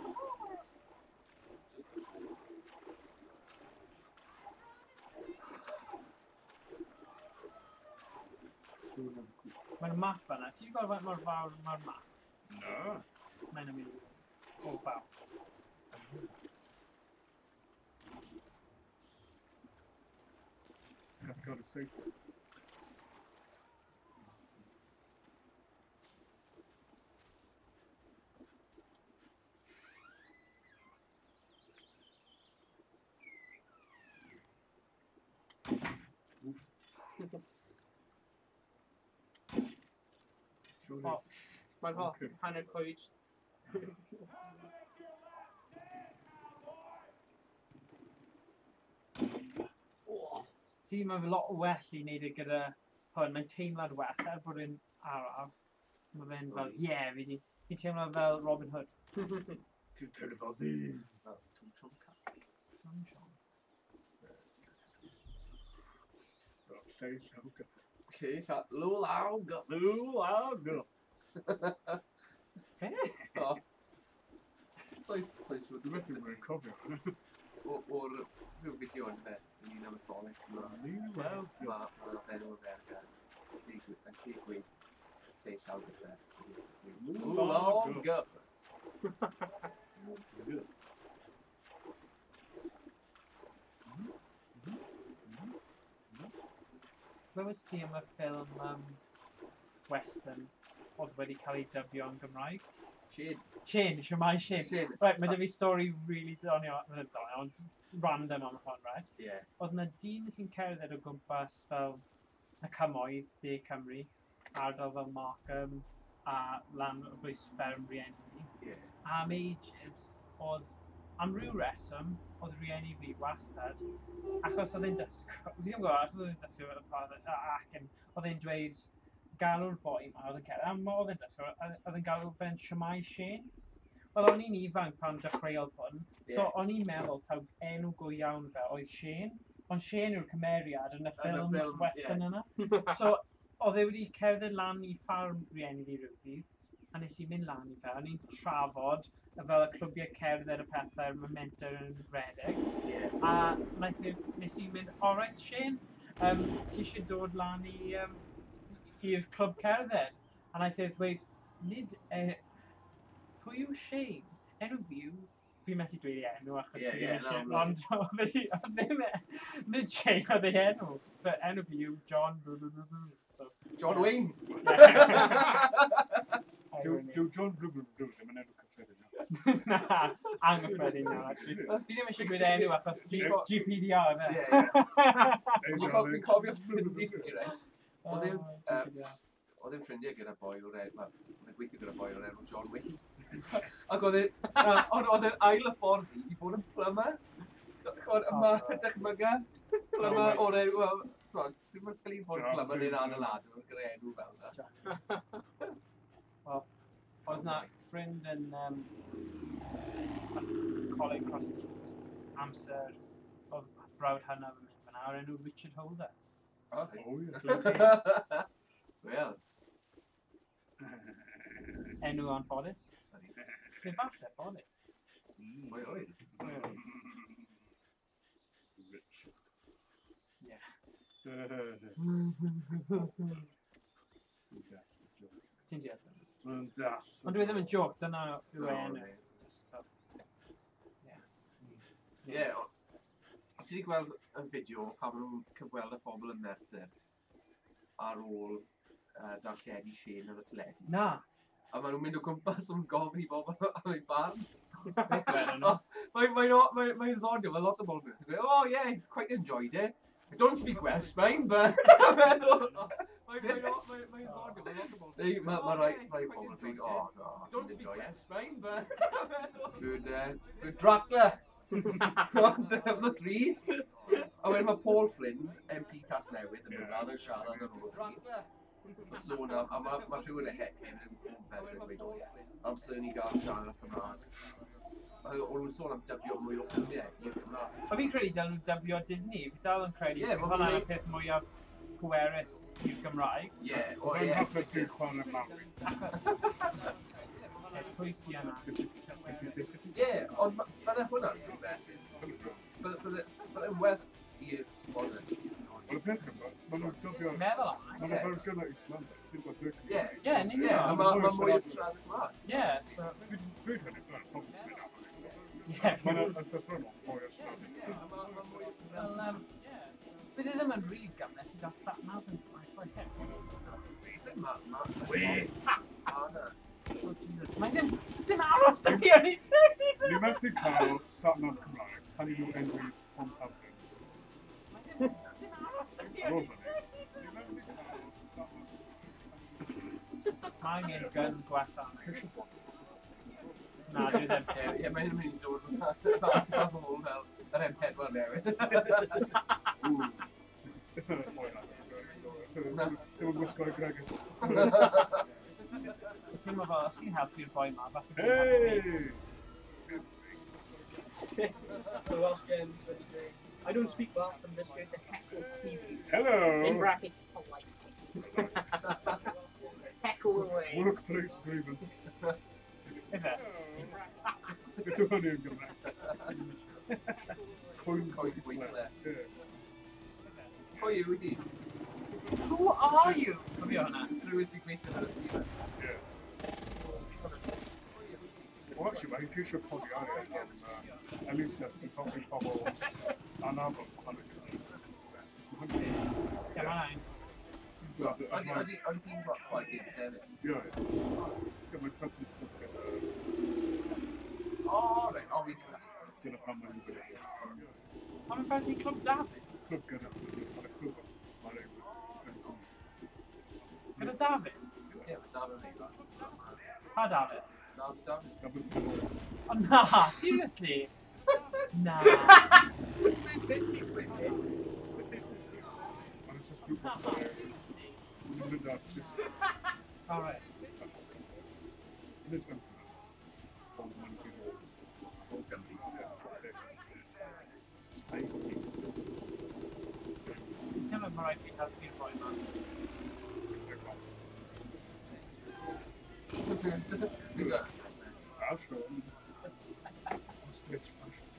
the kind of thing. Sŵn am cwch. Mae'r map yna. Ti wedi gweld faint mor fawr mae'r map? Na. Mae'n amazing. O, fawr. Have got a safe. Oof. O, Mae'n hoff Okay. hanner coed. Oh, Ti, mae'n lot well i wneud e gyda hwn. Mae'n teimlad well, er bod e'n araf. Mae fe'n fel, ie, yeah, fi di... Fi'n teimlo fel Robin Hood. Ti'n teimlo fel ddyn. Fel Tom Tom Cat. Tom John. Lle llaw gyffes. Lle llaw... Lw law gyffes. Lw law gyffes. Be? O. Sa'n siŵr Dwi'n methu mwyn cofio. O'r rhyw fideo yn fe, yn un am y dolyg. Lw law gyffes. Mae fe'n o'r ferg yn lle gweud lle llaw gyffes. Lw Lw law law gyffes. gyffes. Glywes ti am y ffilm western oedd wedi cael ei dybio yn Gymraeg? Shane. Shane, Shemai Shane. Shane. Right, mae 'da fi stori really doniol, ddim doniol, ond random am hwn, right? Ie. Oedd yna dyn sy'n cerdded o gwmpas fel y cymoedd, De Cymru, ardal fel Markham a lan o bwys fferm rieni fi. Ie. Am ages, oedd, am ryw reswm, oedd rieni fi wastad, achos oedd e'n dysgu, fi ddim yn gwybod, achos oedd e'n dysgu fel y acen, oedd e'n dweud galw'r boi ma oedd yn cerdded, a oedd e'n dysgu, oedd e'n galw fe'n Shemai Shane. Wel, o'n i'n ifanc pan dechreuodd hwn, so Ie. o'n i'n meddwl taw enw go iawn fe oedd Shane, ond Shane yw'r cymeriad yn y Yn y ffilm ffilm, western ie. yna. So, oedd e wedi cerdded lan i ffarm rieni fi ryw ddydd, a nes i mynd lan i fe, o'n i'n trafod y fel y clwbiau cerdded y pethau, y menter yn redeg. Ie. A wnaeth nes i mynd, all right Shane, ti eisiau dod lan i, i'r clwb cerdded? A wnaeth e ddweud, nid, pwy yw Shane? Enw fi yw, fi methu dweud ei enw achos Ie, fi ie, ddim na, eisiau, na. ond oedd ddim, nid Shane oedd ei enw, but enw fi yw John, blah, blah, blah, blah. So, John Wayne! Dyw John Blue Blue Blue ddim yn enw cyffredin. Na, anghyffredin nawr, actually. Fi ddim eisiau dweud enw achos GPDR, fe. Ie, ie. Hey, Fi'n cofio ffrindiau fi, reit? Oedd e'n Oh, GPDR. oedd e'n ffrindiau gyda boi o'r enw, wel, oedd e'n gweithio gyda boi o'r enw John Wayne. Ac oedd e'n, na, ond oedd e'n ail y ffordd i fod yn plumber. Ch'mod, Oh, yma, God. dychmyga, plumber John Wayne. o'r enw, wel, t'mod, dim yn ffili fod John plumber neu'n Wayne. adeiladwr gyda enw fel 'na. Wel, oedd na ffrind yn Coleg Cross Keys, amser oedd brawd hynaf yn mynd fyna, o'r enw Richard Holder. O, reit. O, ie. Wel, Enw anffodus. Neu falle ffodus. oi, oi. Richard. Ie. Dwi'n dall y joc. Ti'n deall hwnna? Dwi'n dall. Ond dwi ddim yn joc, dyna yw enw. Sorry. Just fel- Ie. Ie, ti wedi gweld y fideo pan maen nhw'n cyfweld y bobl yn Merthyr ar ôl darlledu Shane ar y teledu? Na. A maen nhw'n mynd o gwmpas yn gofyn i bobl am eu barn. Mae'n ddoniol, mae lot o bobl yn gweud, oh yeah, quite enjoyed it. I don't speak Welsh, mind, but... Mae'n ddoniol, mae lot o bobl... Mae rai bobl yn dweud, oh no, I don't speak Welsh, mind, but... For Dracula! Ond the three. A wedyn mae Paul Flynn, MP Casnewydd, yn mynd lan yn siarad ar ôl fi. A sôn am, a mae rhywun yn hefyd yn beth yn gweud, o ie, amser ni gael siarad Cymraeg. O'n nhw'n sôn am dybio mwy o ffilmiau i'r Cymraeg. O fi'n credu dal nhw dybio Disney, fi dal yn credu hwnna'n y peth mwyaf pwerus i'r Gymraeg. Ie, o ie. Mae'n hapus i'n chwarae Maui. Pwy sy yna? Ie, ond bydde hwnna'n rhywbeth. Bydde'n werth i'r ffordd. Wel, y peth yma, maen nhw'n dybio... Meddwl am. Maen nhw'n fersiwn o Islandeg, dim bod Turkey. Ie, ie, ie, a mae mwy o siarad Cymraeg. Ie, so... Fi wedi dweud hynny, mae'n pobl sy'n mynd am. Ie. Mae'n llythrennol mwy o siarad. Wel, bydd e ddim yn rili gymhleth i gael sat-nav yn Cymraeg. Mae... Oh, Jesus. Mae ddim... Ddim aros da fi o'n i sef! Ni methu cael sat-nav Cymraeg tan i nhw enwi Pont Hafren. Ddim aros da fi o'n i sef! Mae angen gun gwella. Na, dwi ddim. Ie, mae hyn yn mynd i dod yn safon fel yr M4 newydd. Ddim yn gwisgo i Gregis. Wyt ti'n meddwl, os fi'n helpu'r boi ma, falle... Hey! The Welsh Games wedi dweud, I don't speak Welsh, I'm just going to heckle Stevie. Hello! In brackets, politely. Heckle away. Workplace grievance. Ife? Beth yw hynny yn Gymraeg? Coin gweithle. Pwy yw hi? Who are you? Cofio hwnna. Jyst rhywun sy'n gweithio ar y Steven. Ie. Wel, actually, mae hi'n ceisio codi arian am elusen sy'n helpu pobl anabl chwarae. Ie, mae'n. Ydy hi'n chwarae games hefyd? Ie, ie. Ie, mae'n perthyn clwb gyda... O, reit, o, fi'n clwb. Dyna pam mae'n gweithio. Pam mae'n perthyn clwb Dafydd? Clwb gyda, mae'n clwb mae'n ei. Gyda Dafydd? Ie, mae Dafydd yn ei lot. Pa Dafydd? Dafydd. Dafydd. O na, seriously? Na. Beth digwydd? Mae'n just grŵp o Mae'n mynd ar disco. O, reit. Nid yn ond mae'n mynd o Gymru. Ti'n teimlo mae rhaid fi helpu'r boi ma. Fashion. Hostage fashion.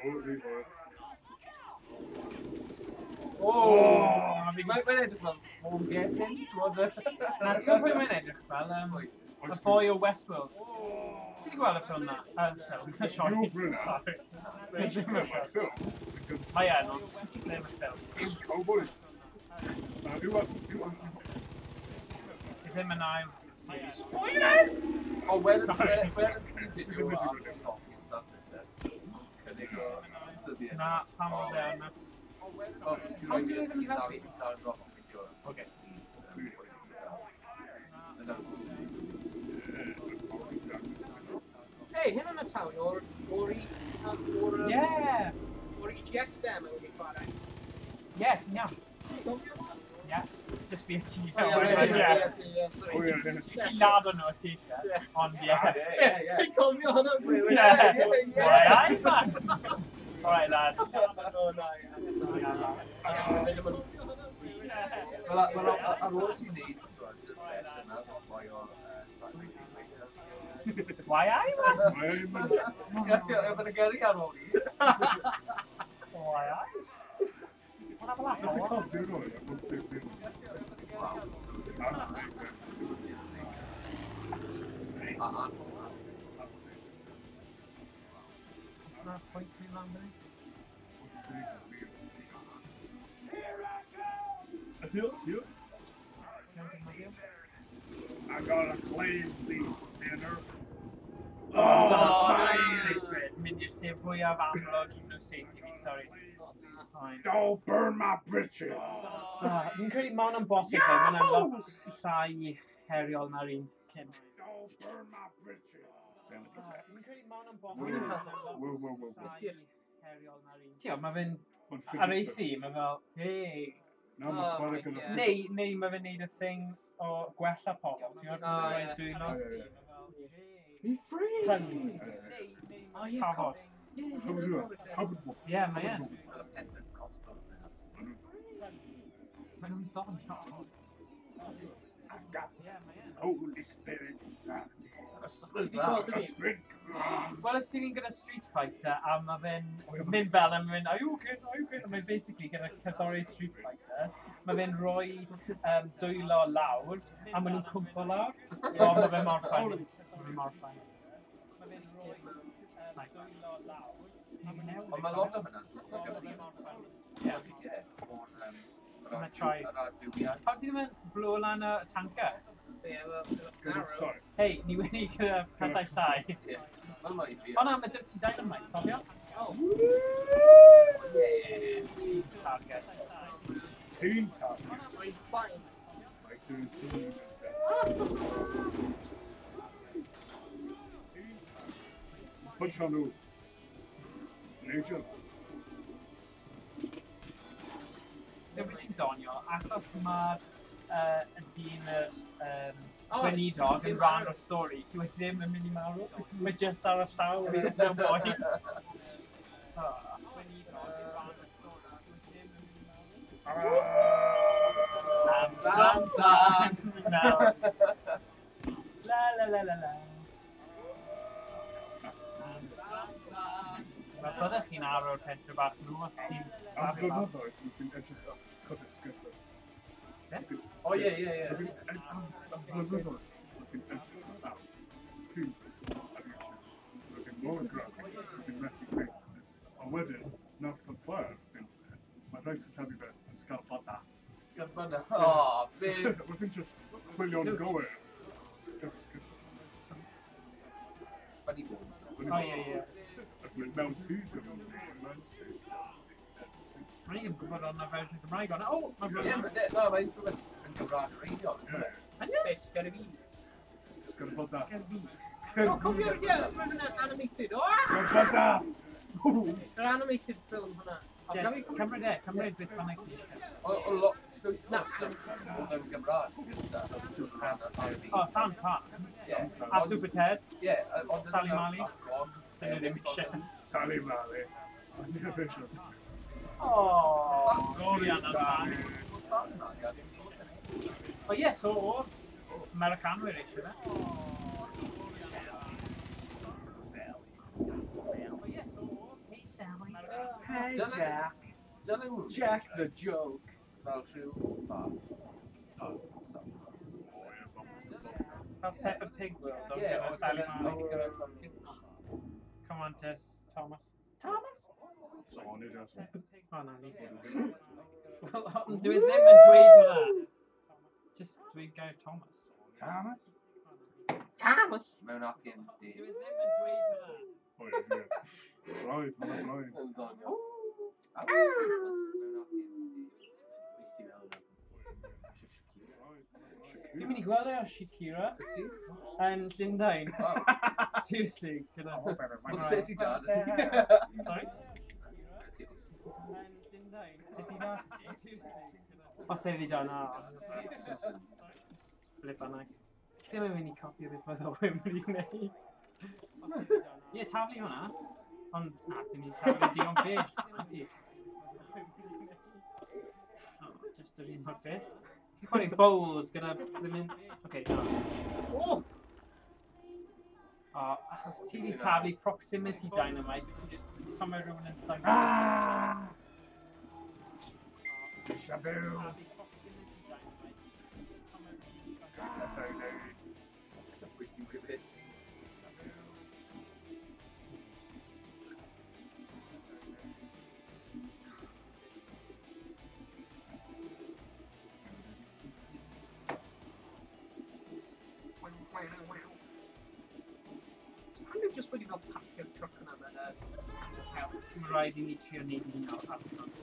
O, fi fod. O! Mae'n edrych fel Vaughan Gethin, ti'n gwybod? Na, ti'n gwybod pwy mae'n edrych fel? Y boi o Westworld. Ti wedi gweld y ffilm na? Y ffilm, y sioe. Yw Brynna. Sorry. Mae'r ffilm. Mae yn, ond ddim y ffilm. Cowboys. Yw anti-Hopkins. Ddim yn ail. Spoilers! O, where is the video o Anthony Hopkins ar Twitter? Cynnig o dyddiau. Na, pam oedd e yna? O, fi'n rhaid i jyst i ddangos y fideo. Oce. Hey, hyn yn y town o'r Yeah! O'r EGX demo wedi chwarae. Ie, ti'n iawn. Gofio mas? Ie. Just fi a ti. O, ie, sorry. O, ie, ie. Ti'n lad o'n nhw os ti eisiau. Ond ie. Ti'n cofio hwnna, Bryn? Ie. Why aye, man? Alright, lad. O, na, ie. Sorry. Wel, ar ôl ti'n neud, ti'n gwybod, y peth yna, boi o Saturday Night Live. Why aye, man? Mae e'n mynd... Ie, bydd y gyrru ar ôl i. Why aye? Wanna have a laugh, Nath i or cael diwrnod yn 80 mil. Waw. Ant neud e. A ant, ant. Ant neud e. Oes 'na pwynt fi lan fan hyn? 80 mil. Ie, ie. Iawn, I gotta cleanse these sinners. Oh, Oh, fire! stupid. Mynd i'r lle fwyaf amlwg i nhw seithi fi, sorry. Fine. Don't burn my britches! Ah, fi'n credu mae hwnna'n bosib fe, mae hwnna'n lot llai heriol na'r un cyn. Don't burn my britches! 77. Fi'n credu mae hwnna'n bosib Whoa, fe, mae hwnna'n lot whoa, whoa, whoa, whoa. llai heriol na'r un. Ti'n mae fe'n Mae'n fidget ar ei spinner. thîm, mae fel, hey. Na, mae'n Oh, chwarae right, gyda yeah. Neu, neu mae fe'n neud y thing o gwella pobl, ti'n gwybod? Oh, Rhoi ie. dwylo. Ie, ie, Be free! Tons. ie. Oh, yeah, Tafod. Yeah, How would you do that? How would Ie, mae e. Fel y Pentecostal. Mae nhw'n ddoniol. I've got the Holy Spirit inside me. Ti 'di gweld A yr un? sprinkle. Wel, os ti'n gyda Street Fighter a mae fe'n O, ie, ma- mynd fel a mae'n mynd, are you okay, are you okay? A mae'n basically gyda cerddoriaeth Street Fighter, mae fe'n rhoi dwylo lawr a maen nhw'n cwmpo lawr. O, mae fe mor funny. Mae fe mor funny. Mae fe'n rhoi dwylo lawr. Ond mae lot o hwnna'n dod o Gymru. Ie. Ie. O'r... Mae tribe. Yr adfywiad. Pam ti ddim yn blow lan y tanker? Ie, wel, Gyda arrow. saith. Hei, ni wedi gyda pethau llai. Ie. Wel, mae'n i drio. O na, mae dim ti dynamite, cofio? Oh, Yeah. Target. Teen target. mae'n fine. Like doing teen. Punch on nhw. Nigel. Ti'n beth sy'n donio, achos mae'r y dyn yr Oh, gweinidog yn ddim rhan marw. o'r stori, dyw e ddim yn mynd i marw. Mae just ar y llaw mewn boi. Sam, Sam, Sam. La la la la la. Mae byddech chi'n arwr pentre bach nhw os ti'n Am safio lawr. blynyddoedd, dwi'n edrych ar cofio sgydlo. Be? O, ie, ie, ie. Am blynyddoedd, dwi'n edrych ar themes ar YouTube. Dwi'n mor graphic, dwi'n methu peth. Ond wedyn, nath fy chwaer, mae rhai sillafu fe sgarbada. Sgarbada. O, be... Wrth i'n just chwilio'n gywir. Funny bones. O ie, ie. Ac mynd mewn tŷ dyn mewn tŷ. O'n i ddim yn gwybod o'n fersiwn Gymraeg ond... O! Mae Ie, na, mae'n rhywbeth yn Gymraeg reiddiol, yn dweud. Ydy? Be, Sgyrfi? Sgarbada. Sgyrfi. O, cofio'r, ie, mae hwnna animated. O! Sgarbada! Yr animated film hwnna. Ie, Cymryd e, cymryd beth bynnag ti eisiau. O, lot, llwyth o stwff oedd yn Gymraeg. O, Sam Tan. Ie. A Super Ted. Ie, ond... Sally Mally. Dyn Dyn nhw ddim eisiau. Sally Mally. O! Sorry, Rihanna Sally. Sally Mally, a ddim bod yn ei. O ie, so o'r Americanwyr eisiau fe. Hey, Sally. Hey, Dyna- Jack. Dyna nhw. Jack the joke. Fel rhyw fath. O, sorry. Fel Peppa Pig World, ond Ie, gyda oedd Sally gyda Mally. gyda fel cyn. Come on, Tess, Thomas. Thomas? O, na ni. Wel, ond dwi ddim yn dweud hwnna. Just dweud gair Thomas. Thomas? Thomas! Mewn acen di. Dwi ddim yn dweud hwnna. O ie, ie. Braidd, mae'n braidd. Yn ddoniol. Mewn acen di. Ti fel yna. Fi'n mynd i gweld e o Shakira Ydy? yn Llundain. Wow. Seriously, gyda... Wel, sut i dad ydy? Sorry? Sut i dad? Os ei ddi dad, na. Ble bynnag. Ti ddim yn mynd i copio beth mae Owen wedi gwneud. Ie, taflu hwnna. Ond, na, ddim wedi taflu digon bell. Na ti. O, just yr un mor bell. Ti'n chwarae bowls gyda ddim yn... Oce, na. O! O, achos ti wedi taflu proximity dynamite pan mae rhywun yn sain. Ah! Déjà vu! Pethau wneud. Pwy sy'n gwybod? Pan nhw jyst wedi fel pacio'r truck yna mewn y help. Mae rhaid i ni trio neud un o'r outcomes.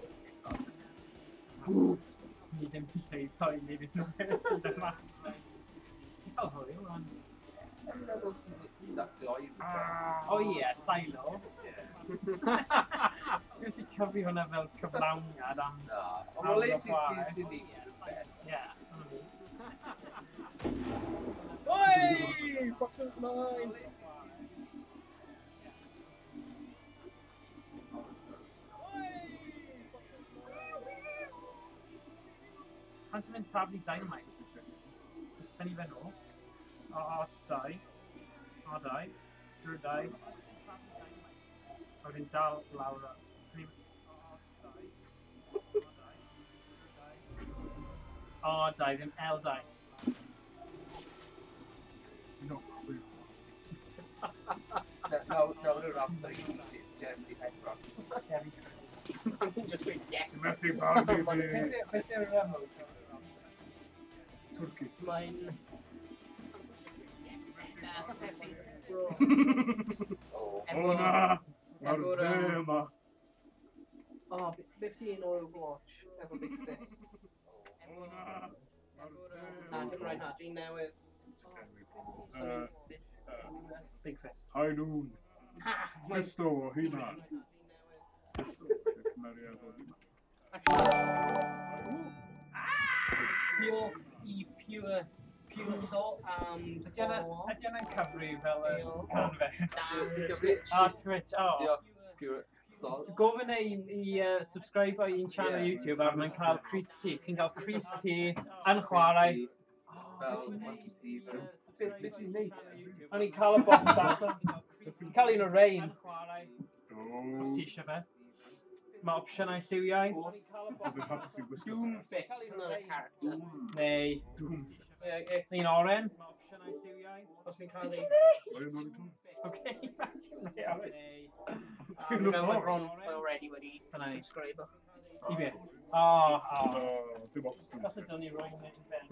Ni ddim yn llwyddo i wneud unrhyw beth yma. Ni cael hwyl, ond... Dwi'n meddwl ti'n dacloi rhywbeth. O ie, silo. Ie. Ti'n methu cyfri hwnna fel cyflawniad am... Na. Ond o le ti'n neud rhywbeth. Ie, hwnna fi. Oi! Box of mine! Pan ti'n mynd taflu dynamite, jyst tynnu fe nôl. O, dau. O, dau. Drwy dau. A wedyn dal lawr. O, dau, ddim L dau. No, Nawr yw'r amser i Gen Z hedfan. Ie, fi'n credu. Mae'n just dweud yes. Ti'n methu barnu fi. Beth yw'r remote? Twrci. Mae'n... O na! Mae'r dde yma. O, beth di un o'r Overwatch efo Big Fist? O na! Mae'r dde Na, dim rhaid na, dwi'n newydd. Fist. Big Fist. High Noon. Ha! Fisto o He-Man. Fisto, cymeriad o He-Man. Pure, i pure, pure salt and... Ydy hwnna'n cyfri fel yr canfed? Ti'n cyfri? A Twitch, o. Diolch, pure salt. Gofyn e i subscribe i'n channel Ie. YouTube a mae'n cael Chris T. Chi'n cael Chris T yn chwarae. Fel mae Steve yn... Beth ti'n neud? O'n i'n cael y box allan. Chi'n cael un o Rain, os ti eisiau fe. Mae opsiynau lliwiau. Oedd yn hapus i wisgo. Doomfist, hwnna'n y character. Neu Doom. Ie, ie, un oren. os fi'n cael ei... Oen o'n i? Oce, ti'n neud. Dwi'n meddwl mae Ron already wedi Dyna ni. subscribe. I be? O, o. Dim ots Doom. Falle dylwn ni roi hwnna i ben.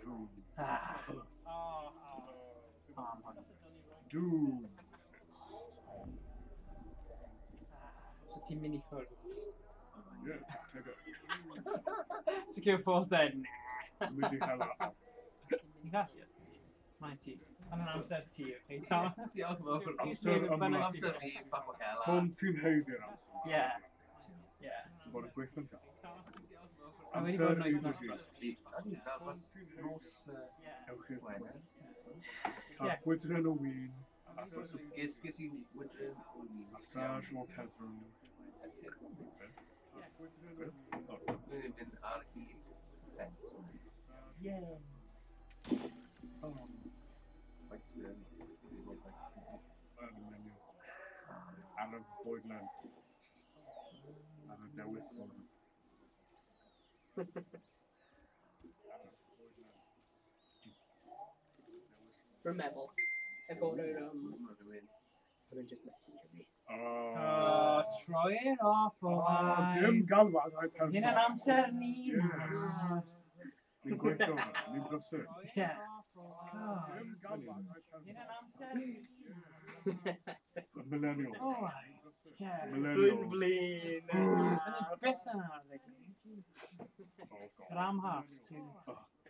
Doom. Ah. O, o. Doom. So ti'n mynd i ffwrdd. Ie, teg e. Secure Force then. Dwi'n mynd i hela off. Ti'n gallu os ti'n mynd. Mae'n ti. Yn yr amser ti, oce, Tom? Diolch yn fawr. Amser ymlaen. Amser fi, bach o hela. Tom, ti'n haeddu'r amser. Ie. Ie. Ti'n bod yn gweithio'n gael. A wedi bod Amser yn i wythnos dy brysur. Ydy, fel bod nos Ewch i'r Wener. Cael Ie. gwydren o win. Achos y Ges i wydryn o win. massage o Pedro. Dwi'n mynd ar hyd ffens. Ie. Faint sydd yn mis? Ar y menu. Ar y bwydlen. Ar y dewis hwn. Rwy'n meddwl, efo'r Maen nhw'n just message fi. O, O, troi it off o. dim galwadau person. Hyn yn amser ni. Ie. Ni'n gweithio hwnna, ni'n brysur. Ie. God. Dim galwadau person. Hyn yn amser ni. Millennials. O, ie. Millennials. blin. Yn byth yn arddeg. Oh, God. Yr amhar, ti'n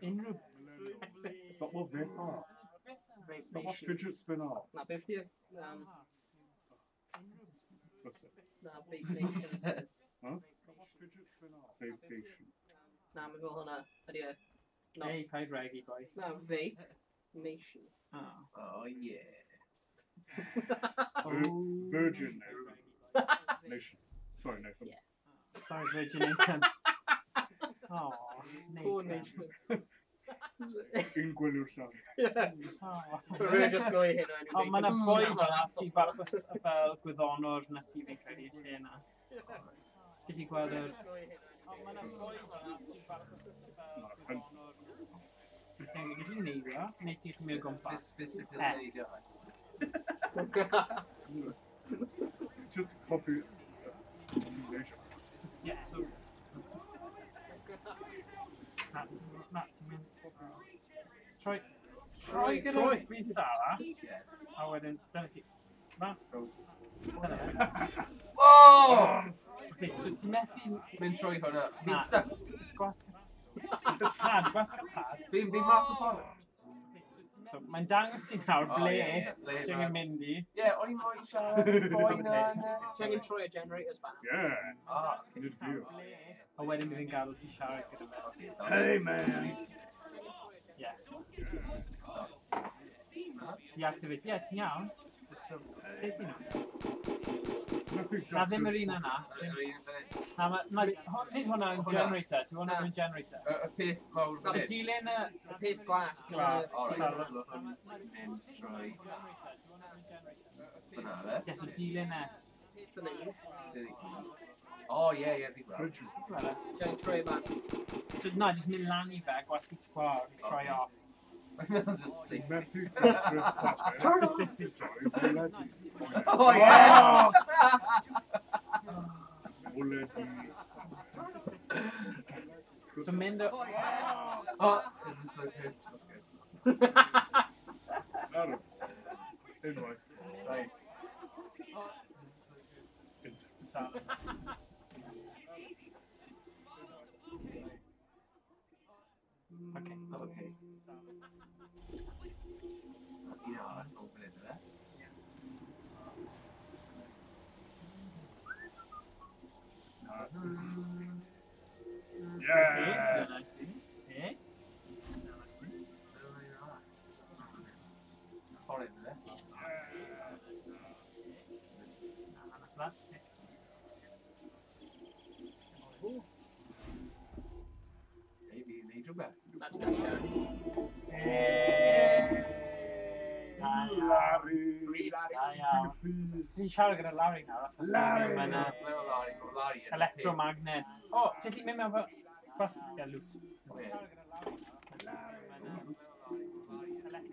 unrhyw... Stop o vape. Stop o fidget spinner. Na, beth di? Brysur. Na, Vape Nation. Huh? Vape Nation. Na, mae'n fel hwnna. Ydy e. No. Ei, paid regi, boi. Na, Vape Nation. Oh. Oh, yeah. Virgin Nathan. Nation. Sorry, Nathan. Yeah. Sorry, Virgin Nathan. Oh, Poor Nathan. Nathan. Un gwylio'r llawn. Oh. Rwy'n just gwylio hyn o enw O, mae yna Nathan. boi fel 'na sy'n bach o fel gwyddonwr na ti fi'n credu lle yna. Ti'n gallu gweld yr... Mae'n offensive. Ti'n gallu neidio, neu ti'n chymryd o gwmpas? Fys fys X. neidio. Just copy teenager. Yeah, so... Na, na, ti'n mynd... Troi... Troi gyda fi Sara. A wedyn, dyna ti. Ma. Dyna fe. Oh! Okay, so ti'n methu... Mynd trwy hwnna. Fi'n stuck. Just gwasg... Pad, gwasg y pad. Fi'n mas o ffordd. So, mae'n dangos ti nawr ble ti'n angen mynd i. Ie, o'n i moyn siarad boi na. Ti'n angen troi y generators fan. Ie. Ah. A wedyn bydd yn gadael ti siarad gyda fe. Hey, man! Ie. Deactivate. Ie, ti'n iawn. Saethu nhw. Na ddim yr un yna. Na, nid hwnna yn generator. Ti'n hwnna yn generator. Y peth mawr fan hyn. Dilyn y... Y peth glas. Glas. Alright, so mynd trwy... Fyna, fe? Ie, so dilyn e. Fyna un. O, ie, ie, fi'n gweld. Ti'n troi yma. Na, jyst mynd lan i fe, gwasgu sgwâr, troi off. Mae'n meddwl just safe. Methu datrys popeth. Turn off! Bwledi. Oh, yeah! Bwledi. So mynd o... Oh, this is so good. Okay. Nawr. Unwaith. Right. Okay. Okay. Un arall mewn fan hyn, yfe? Yeah! Dyna ti. E? Ffordd hyn, yfe? Ei, fi'n neud rhywbeth. That's got siarad. Larry! Da iawn. Ti'n siarad gyda Larry nawr, achos Larry! mae'n Ble mae Larry? Mae Larry yn y electromagnet. O, ti'n gallu mynd mewn fel... Gwas... Ie, loot. peth. O, ie.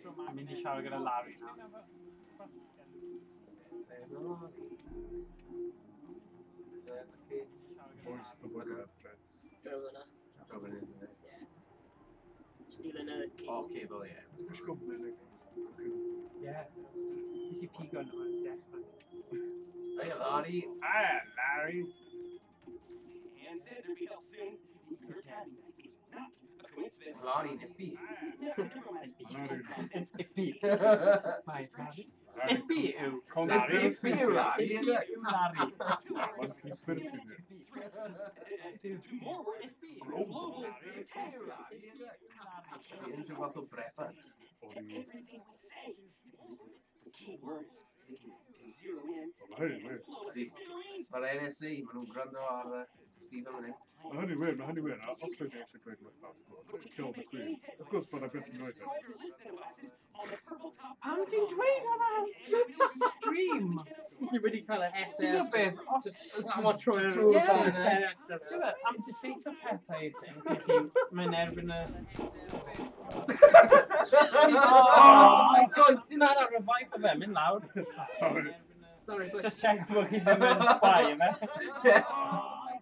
Ti'n mynd i siarad gyda Larry nawr. Ble mae Larry? Ble mae peth? Boys, the bugger threads. Draw fyna. Draw fan hyn, yfe? Just dilyn y O, cable, ie. Push go menig. Ie. Nes i pigo nhw ar y dechrau. Hey, Larry. Ah, Larry! Ann said there'd be help soon. Your cabin is not a coincidence. Larry Nippy. Larry. Ippy. Mae Larry. Larry. Ippy yw. Conspiracy Ippy yw Larry, Ippy is it? yw Larry. One conspiracy theory. Two more words. Global. Ti unrhyw fath o brefan. Audio. Everything we say. For keywords so they can zero in. Mae hynny'n wir. Blow us Ydi. to smithereens. Mae'r NSA, maen nhw'n gwrando ar Stephen fan hyn. Mae hynny'n wir, mae hynny'n wir. Os rhaid i eisiau dweud wrth that, kill the queen. Of course, byddai byth yn dweud Destroy their listening devices on the purple top. Pam ti'n dweud hwnna? Stream. Ni wedi cael y Ti'n SS. gwybod beth? Os... Slamo trwy'r Ie, rŵf. ti'n gwybod, am diffeisio pethau i thing, ti'n gallu, mae'n erbyn y... Oh my god, ti'n ar revive o fe, mynd lawr. Sorry. Sorry, sorry. Just check bod chi ddim yn spy, yfe?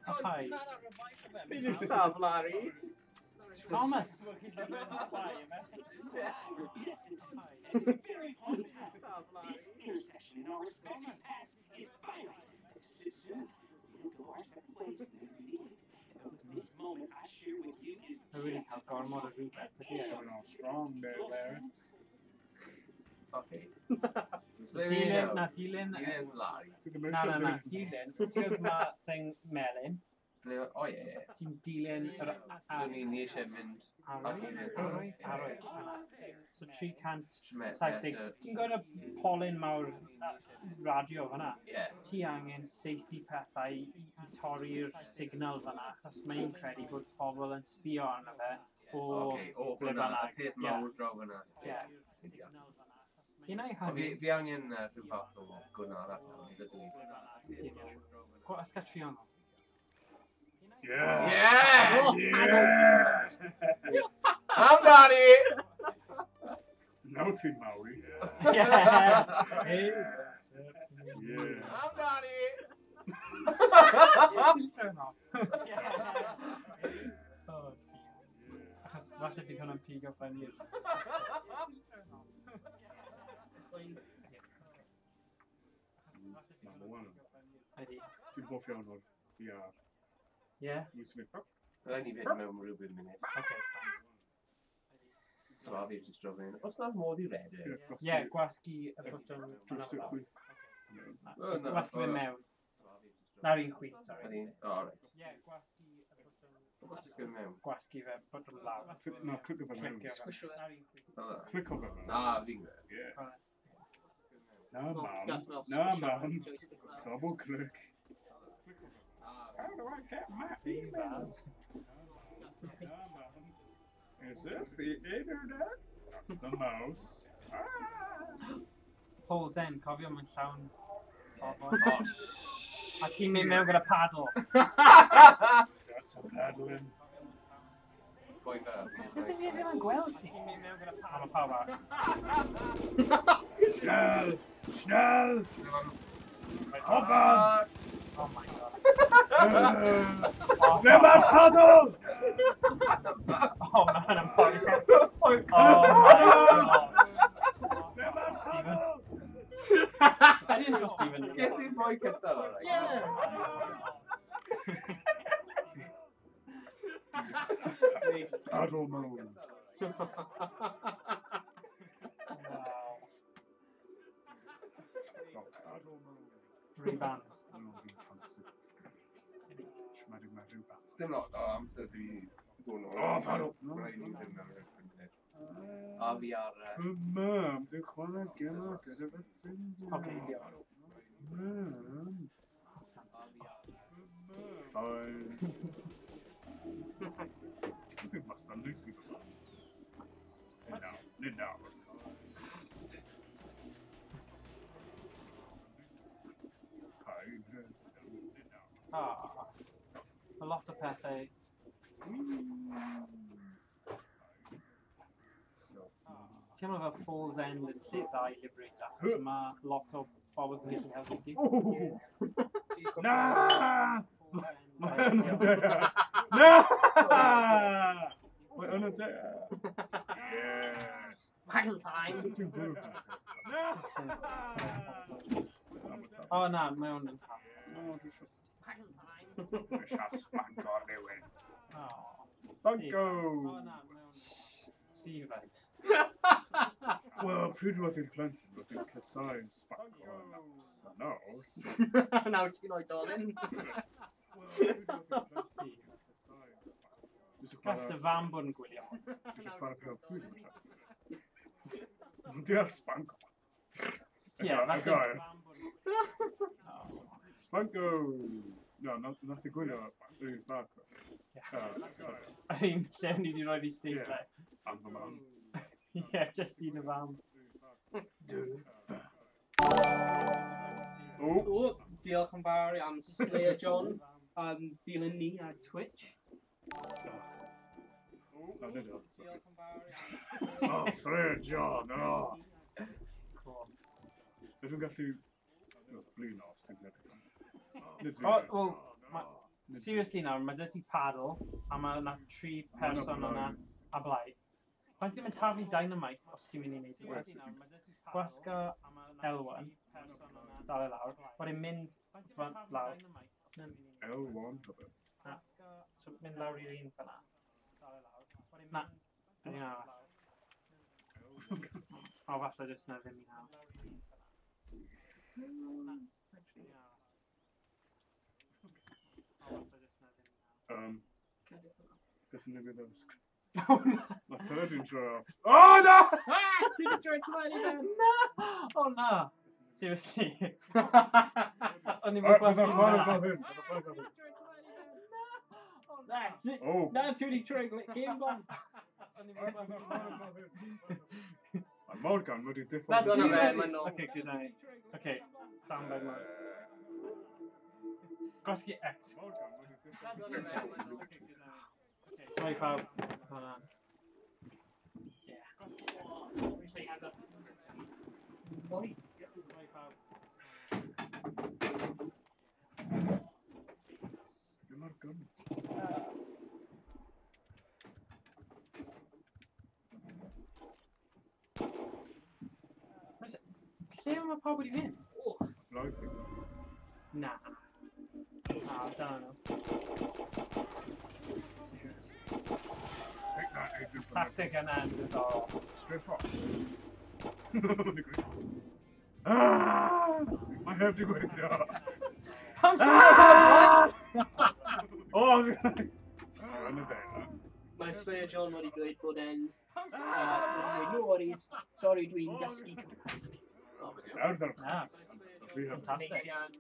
Hi. Fi jyst lladd Larry. Thomas. At this very point in time, this intersection in our respective paths is finite. Soon, we'll go our separate ways and never meet again. This moment I share with you is Mae wedi cael gormod o rhywbeth. ydy e? Coming on strong there, Larry. Okay. So there we Dilyn, go. na, dilyn... Dilyn Larry. Fi ddim Na, eisiau na, na, dilyn. dilyn. Ti'n gwybod ma thing melyn? Ble, o ie, ie. Ti'n dilyn yr... So ni eisiau mynd a Arrow? dilyn. Arrow? Ie, Arrow. ie. So 370. Metr. Ti'n gweld y polyn mawr radio fan'na? Ie. Ti angen saethu pethau i torri'r signal fan'na, achos mae'n credu bod pobl yn sbio arno fe o Oce, o ble hwnna, y bynnag. peth Ie. mawr draw fyna. Ie. Fi'n deall. Un ai Ond hynny... fi angen rhyw fath o gwn arall nawr, ydw i. Gwasga triongl. Yeah! Yeah! Yeah! Amdani! Nawr ti'n Maui. Yeah! Hey! Yeah. Amdani! Turn off. Oh, dear. Falle bydd hwnna'n pigo fyny'r... Na, mae hwnna'n. Ydy. Dwi'n hoff iawn o'r VR. Ie? Dwi'n symud pop. Rhaid ni fynd mewn rhywbryd munud. Okay, fine. So a fi jyst drofyn. Os na'r modd i redeg? Ie, gwasgu y botwm Joystick chwith. O, na, Gwasgu fe o. mewn. Na'r un chwith, sorry. Ydy. O, reit. Ie, gwasgu y botwm... Just go mewn. Gwasgu fe, botwm lawr. Na, clicio fe mewn. Clicio fe. Squish fe. Na'r un chwith. Fel 'na. Clicio fe mewn. Na, fi'n gwybod. Ie. Right. Na, mam. Multitask Na, mouse, mam. joystick lawr. Double click. How do I get my Save emails? as. Na, mam. Is this the internet? That's the mouse. Ah! Falls End, cofio mae'n llawn pobl. A ti'n mynd mewn gyda paddle. That's a paddling. Boi fel. Sut ydw i ddim yn gweld ti? Ti'n mynd mewn gyda paddle. A mae pawb arall. Schnell! Schnell! Hoppan! Oh my god. Ble mae'r paddle? Oh man, I'm podcast. Oh my god. Ble mae'r paddle? I didn't trust Stephen. Ges i'r boi cyntaf o'r Yeah! Nice. Paddle mode. Wow. Paddle mode. Rebans. Shmedig meddw fast. Dim lot o amser dwi dod nôl. O, paddle! Rhaid i ni fynd mewn rhywbryd munud. A fi ar... Fy mam, dwi'n chwarae gemau gyda fy ffrindiau. Okay, diolch. Mam. Fine. Ti'n gwybod wastad Lucy fy mam? Nid nawr. Nid nawr. Paid. Nid nawr. Ah. A lot o pethau. So, Teimlo fel Falls End yn lle dda i Liberate achos mae lot o bobl sy'n gallu helpu ti. Oh! Na! Falls End, Mae yn y ideal. de! Na! Mae yn y de! Yeah! Paddle time! Sut ti'n byw? Na! O na, mae hwn yn tap. No, dwi eisiau... Paddle time! Dwi eisiau spango rhywun. Oh, Spango! O na, mae hwn yn Stephen. Wel, pryd roedd i'n plentyn, roedd i'n casáu spango yn naps. A nawr... Nawr ti'n oedolyn. Wel, pryd roedd i'n plentyn, roedd i'n casáu spango. Dwi eisiau Gall dy chwarae... fam bod yn gwylio hwn. Dwi eisiau chwarae pêl. Dwi ddim eisiau. Dwi'n deall spango. Ie, Y falle gair. dy fam bod yn gwylio. Oh. Spango! No, nath i gwylio yr un bach. Yr un lle ni wedi rhoi i Steve. Ie. Am fy mam. Ie, just i dy fam. O! O, diolch yn fawr am Slayer John am dilyn ni ar Twitch. No, nid o. sorry. Oh, Slayer John, oh! Cool. Ydw i'n gallu... No, blino os ti'n gwneud. Nid fi. O, wel, Nid fi. seriously nawr, mae dy ti paddle, a mae yna tri Ma' 'na person yna blaidd. a blaidd. Mae'n ddim yn taflu dynamite os ti'n mynd i wneud Wel, rhywbeth. sut ti'n- Gwasga L1, dal e lawr, wedyn mynd front lawr. L1, ta beth. Na, so mynd lawr i'r un fyna. Na, yr un arall. O, falle jyst na ddim un arall. Beth sy'n digwydd ar y sgrin? O, na! Mae teledu'n troi off. O, na! Ti wedi troi teledu ben! Na! O, na! Seriously. O'n i'n Alright, gwasgu byddai'n chwarae hwnna. fel hyn. Byddai'n chwarae fel hyn. Na, O! na ti wedi troi game gone. O'n i'n Alright, gwasgu byddai'n chwarae hwnna. fel hyn. Mae Morgan wedi Na, diffodd ti Dyna fe, wedi- mae'n nôl. Okay, good night. Okay, stand by mode. Gwasgu X. Morgan wedi diffodd Okay, sorry pawb. Hold on. Yeah. Sorry pawb. Ble mae'r gun? Lle mae pawb wedi fynd? Blaidd. Na. Na, dyna nhw. Serious. Take that, Adrian. Tactic yna yn ddiddorol. Strip off. Ah! Mae heb di gweithio. Pam sy'n ah! O! Yn y dde. Mae Slayer John wedi dweud bod e'n... No worries, sorry dwi'n dysgu Cymraeg. O, mae'n iawn. Nawr Na. Fantastic. Neis iawn.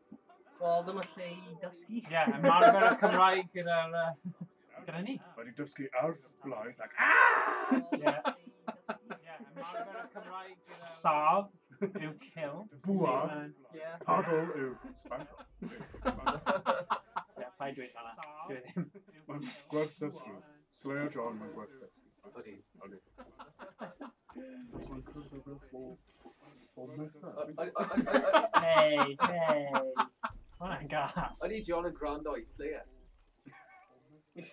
Wel, dyma lle i dysgu. Ie, ymarfer y Cymraeg gyda'r... Gyda ni. Wedi dysgu arth blaidd ac Ie. Ie, ymarfer y Cymraeg gyda... Lladd yw kill. Bwa. Ie. Paddle yw spank. Ie, paid dweud hwnna. Dwi ddim. Mae'n gwerth dysgu. Slayer John, mae'n gwerth dysgu. Odi. Odi. Achos mae'n cwrdd â fel o Merthyr. Hey, hey. Hwnna'n gas. Ydy John yn gwrando i Slayer? Hey,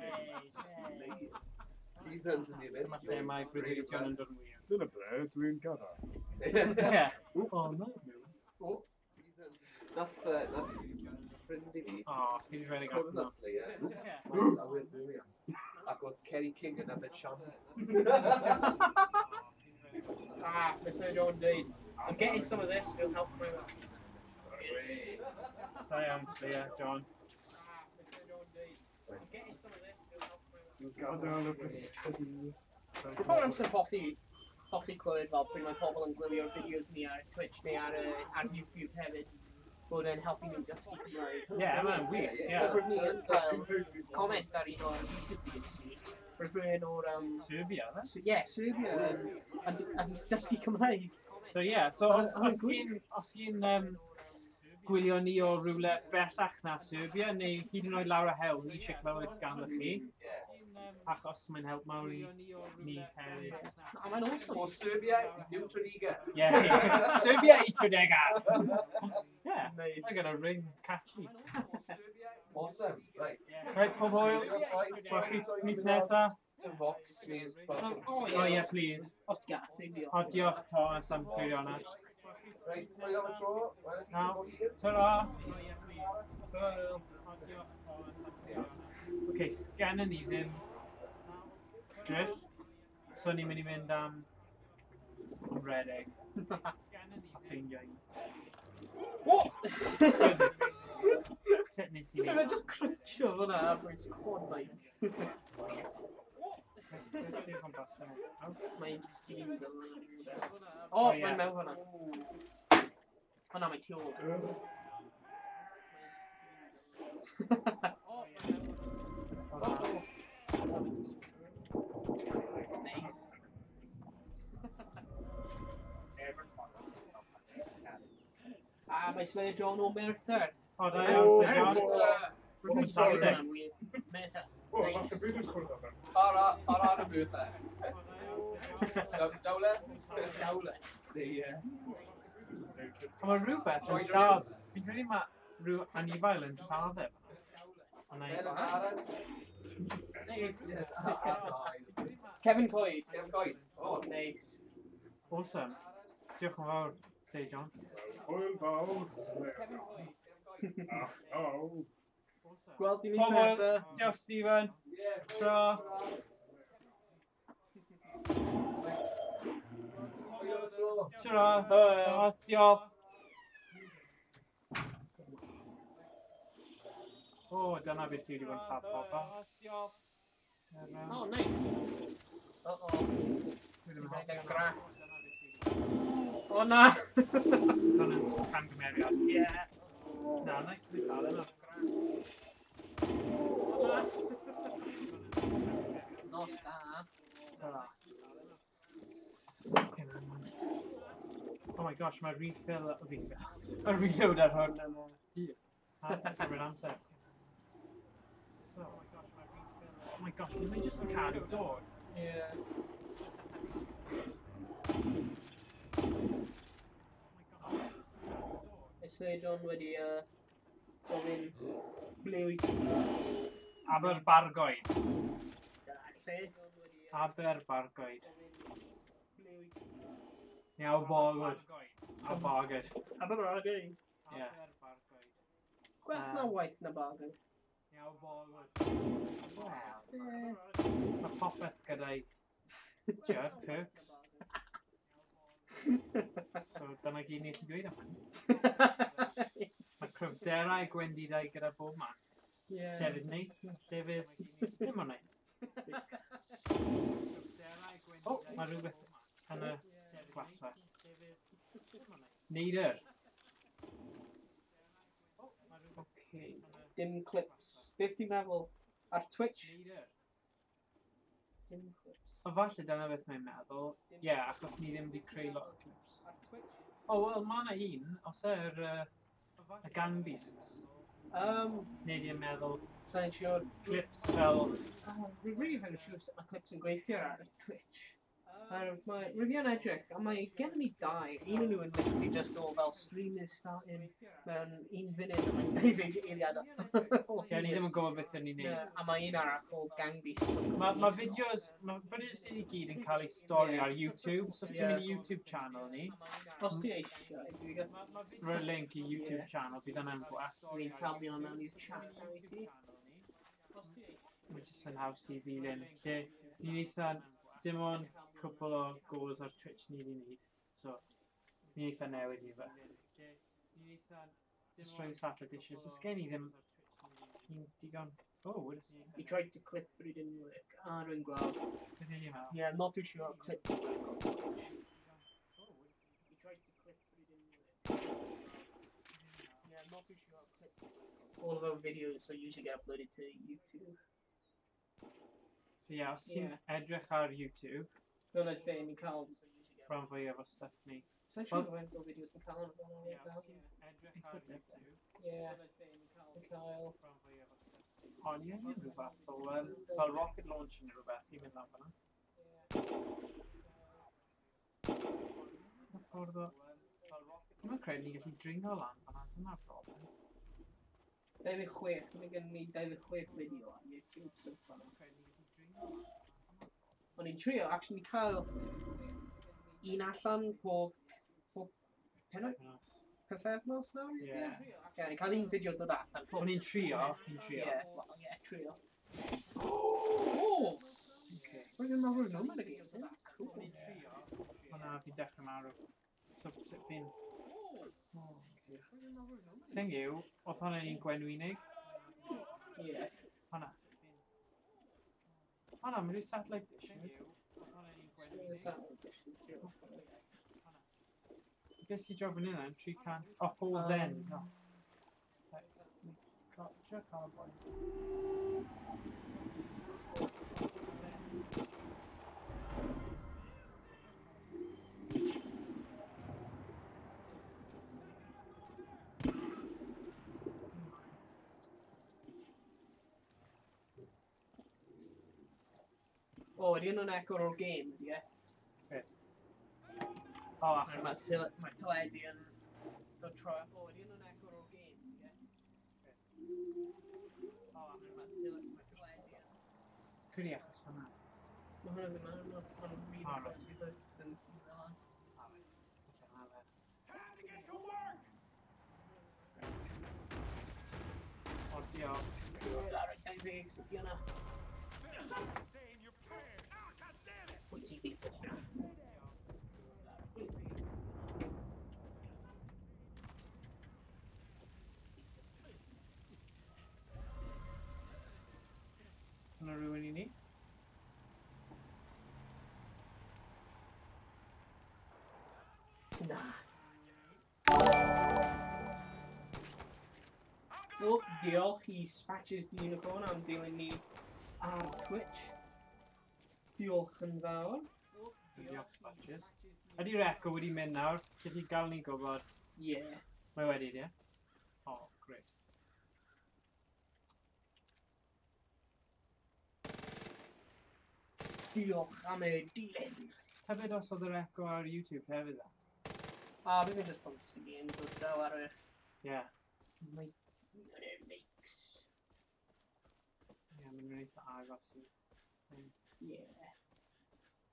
hey. Seasons in the Abyss. Dyma lle mae breuddwydion yn dod yn wir. Dyna ble dwi'n gadael. Ie. O, no. O, Seasons. Nath ffrind i fi O, chi wedi rhedeg cwrdd â allan. Slayer. Ie. Maes awyr Birmingham. Ac oedd Kerry King yn yfed siamp. Ah, mae Slayer John dweud, I'm getting some of this, it'll help my life. Da iawn, Slayer, John. Ah, mae Slayer John dweud, I'm getting some of this, it'll help my life. Dwi'n gadael y bisgedi. Dwi'n pob amser hoffi clywed fel pryd mae pobl yn gwylio'r fideos ni ar Twitch neu ar YouTube hefyd, bod e'n helpu nhw dysgu Cymraeg. Ie, mae'n wych, ie. Roedd ni yn cael comment ar un o'r YouTube videos ni. Roedd rhywun o'r... Serbia, dde? Ie, Serbia yn dysgu Cymraeg. So ie, yeah, so os chi'n gwylio ni o rywle bellach na Serbia, neu hyd yn oed lawr y hewl, ni eisiau clywed ganddo chi, achos mae'n help mawr i ni hefyd. A mae'n awesome. O Serbia i New Tredegar. Ie, Serbia i Tredegar! Yeah, Nice. I got a ring catchy. Awesome. Right. Right, pob hwyl, gwelch chi mis nesa. Vox, please. Oh, Oh yeah, please. Os ti gath, neu diolch. O, diolch Thomas am ffilio hwnna. Right, hwyl am y tro. Now, ta-ra! Ok, sgennon ni ddim dryll, so ni'n mynd i mynd am redeg. A ffeindio un. What? Sut nes i Fe wneud? just crunchio fyna ar bwys quad bike. Mae'n dyn fel yna. O, O, ie. mae'n mewn fyna. O na, mae tu ôl. Nice. Ah, mae Slayer John o Merthyr. O, da iawn, Sir John. Fantastic. Hwnna'n weird. Merthyr. O, falle byd yn cwrdd â fe. Ar ar y Merthyr. Dowless. Dowless. Ie. A mae rhywbeth yn lladd. Fi'n credu mae rhyw anifail yn lladd e. Ond na i- Ben and Aaron. Kevin Coyd. Kevin Coyd. Oh, nice. Awesome. Diolch yn fawr, Sir John. Hwyl fawr, Slayer John. Ach, o. Gweld ti mis Pob hwyl. nesa. Diolch, Stephen. Tra. Tra. Thomas, diolch. O, dyna beth sydd wedi bod yn lladd pobl. Oh, nice. Uh-oh. Rhedeg am graff. O na! Hwn yn camgymeriad. Ie. Na, na, dwi'n lladd yna. Nos da. Ta. Oh my gosh, mae refill... Refill. Mae reload ar hwn yn hir. A cymryd amser. So, oh my gosh, mae refill... Oh my gosh, mae'n jyst yn cadw dod. Ie. Mae Slayer John wedi gofyn ble wyt ti? Aberbargoed. Dyna'r lle. Aberbargoed. Neu Aberbargoed. Aberbargoed. Aberbargoed. Ie. Gwell na waith na bargoed. Wel. Ie. Mae popeth gyda'i perks. So dyna gyd ni'n gallu dweud am hynny. Mae cryfderau gwendidau gyda bob man. Ie. Llefydd neis, llefydd ddim mor neis. O, mae rhywbeth yn y glaswellt. Neidr. Okay. Dim clips. Beth ti'n meddwl? Ar Twitch? Dim clips. O, falle dyna beth mae'n meddwl. Ie, yeah, achos ni ddim wedi creu lot o clips. Ar Twitch? O, wel, mae yna un. Os e'r y Gang Beasts. Neu di'n meddwl Sa'n siŵr. clips fel... Oh, Rwy'n really ddim yn siŵr sut mae clips yn gweithio ar Twitch. Rwy'n fi yn edrych, a mae gen i dau. Un o'n nhw yn literally just o fel stream is starting mewn un funud a mae'n 20 eiliad. Ie, ni ddim yn gwybod beth ydyn ni'n Na, neud. a mae un arall o Gang Beasts. Mae fideos, mae fideos i gyd yn cael eu stori ar YouTube, so os ti'n mynd i YouTube channel ni, Os ti eisiau, dwi'n gallu... rhoi link i YouTube Ie. channel, bydd yna'n gwell. Dwi'n tabio mewn i'r chat i ti. Mae jyst yn haws i ddilyn, lle ni'n eitha, dim ond cwpl o goes ar Twitch ni wedi wneud, so ni'n eitha newydd i fe. Destroy the satellite dishes, so sgen i ddim un digon. Oh, what is You tried to clip but it didn't work. Ah, dwi'n gweld. Beth yw'n meddwl? Yeah, I'm not too sure clips work on Twitch. You tried to clip but it didn't work. Yeah, I'm not too sure clips work. All of our videos so usually get uploaded to YouTube. So ie, os ti'n Ie. edrych ar YouTube, Dyna lle ni'n cael... rhan fwyaf o stuff ni. Sa'n siŵr faint o fideos ni'n cael yn y Ie, ni'n cael... O, ni angen rhyw fath o, fel rocket launcher neu rhywbeth i mynd lan fan'na. Ma' ffordd o... Dwi'm yn credu ni'n gallu dringo lan fan'na, dyna'r broblem. 26, mae gen ni 26 fideo ar YouTube so far. O'n i'n trio, actually cael un allan pob Penwythnos. pythefnos nawr? Ie. Ie, ni'n cael un fideo dod allan pob... O'n i'n trio, ni'n trio. Ie, wel, ie, trio. Oh! Okay. Roedd yn marw nhw yn y gêm. Cool. O na, fi'n dechrau marw. So, fi'n... Oh, dear. Thing yw, oedd hwnna'n un gwenwynig. Ie. Hwnna. O na, mae'n rhyw satellite dishes. Ges i job yn hynna, 300... O, Falls End. O. Right, trio cael y boi. O, ydy hwnna'n echo o'r game, ydy e? O, Mae achos... mae teledu yn dod troi. O, ydy hwnna'n echo o'r game, ydy e? O, mae teledu yn... Credu achos hwnna. Mae hwnna ddim yn... Mae'n really O, reit. aggressive yn fel an. O, reit. Falle hwnna fe. Time to get to work! O, diolch. Ar y 20 ydy hwnna. Saying your prayers. Ah, God damn it! Pwy ti'n beth hwnna? Hwna rhywun i ni? Na. Wel, diolch i Spatches the Unicorn am dilyn ni ar Twitch. Diolch yn fawr. Diolch, Spatches. Ydy Reco wedi mynd nawr? Gallu gael ni gwybod. Ie. Mae wedi, ie? O, oh, great. Diolch am y dilyn. Tybed os oedd yr Echo ar YouTube hefyd dda? A, fi fi'n just post y game, dod draw ar y Ie. mic. Ar y mics. Ie, mae'n mynd eitha agos i. Ie.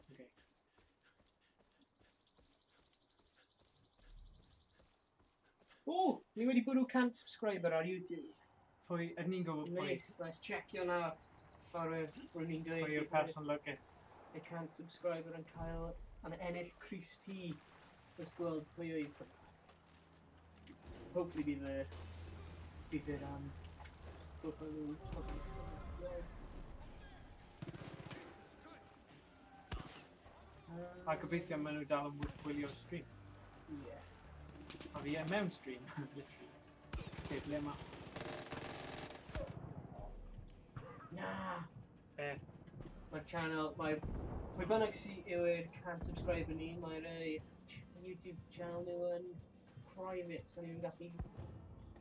Okay. O, ni wedi bwrw 100 subscriber ar YouTube. Pwy, ydyn ni'n gwybod pwy? Nice, let's checkio nawr. Oherwydd, rwy'n ni'n dweud... Pwy yw'r person lwcus? Y 100 subscriber yn cael yn ennill crys T. Let's gweld pwy oedd. Hopefully bydd y... Bydd yr, profile nhw'n public. A gobeithio maen nhw dal yn gwylio'r stream. Yeah. A fi mewn stream, literally. Okay, ble ma? Na! Be? Mae'r channel, mae... Pwy bynnag sy yw'r 100 subscriber ni, mae'r YouTube channel nhw yn private, so ni'n gallu...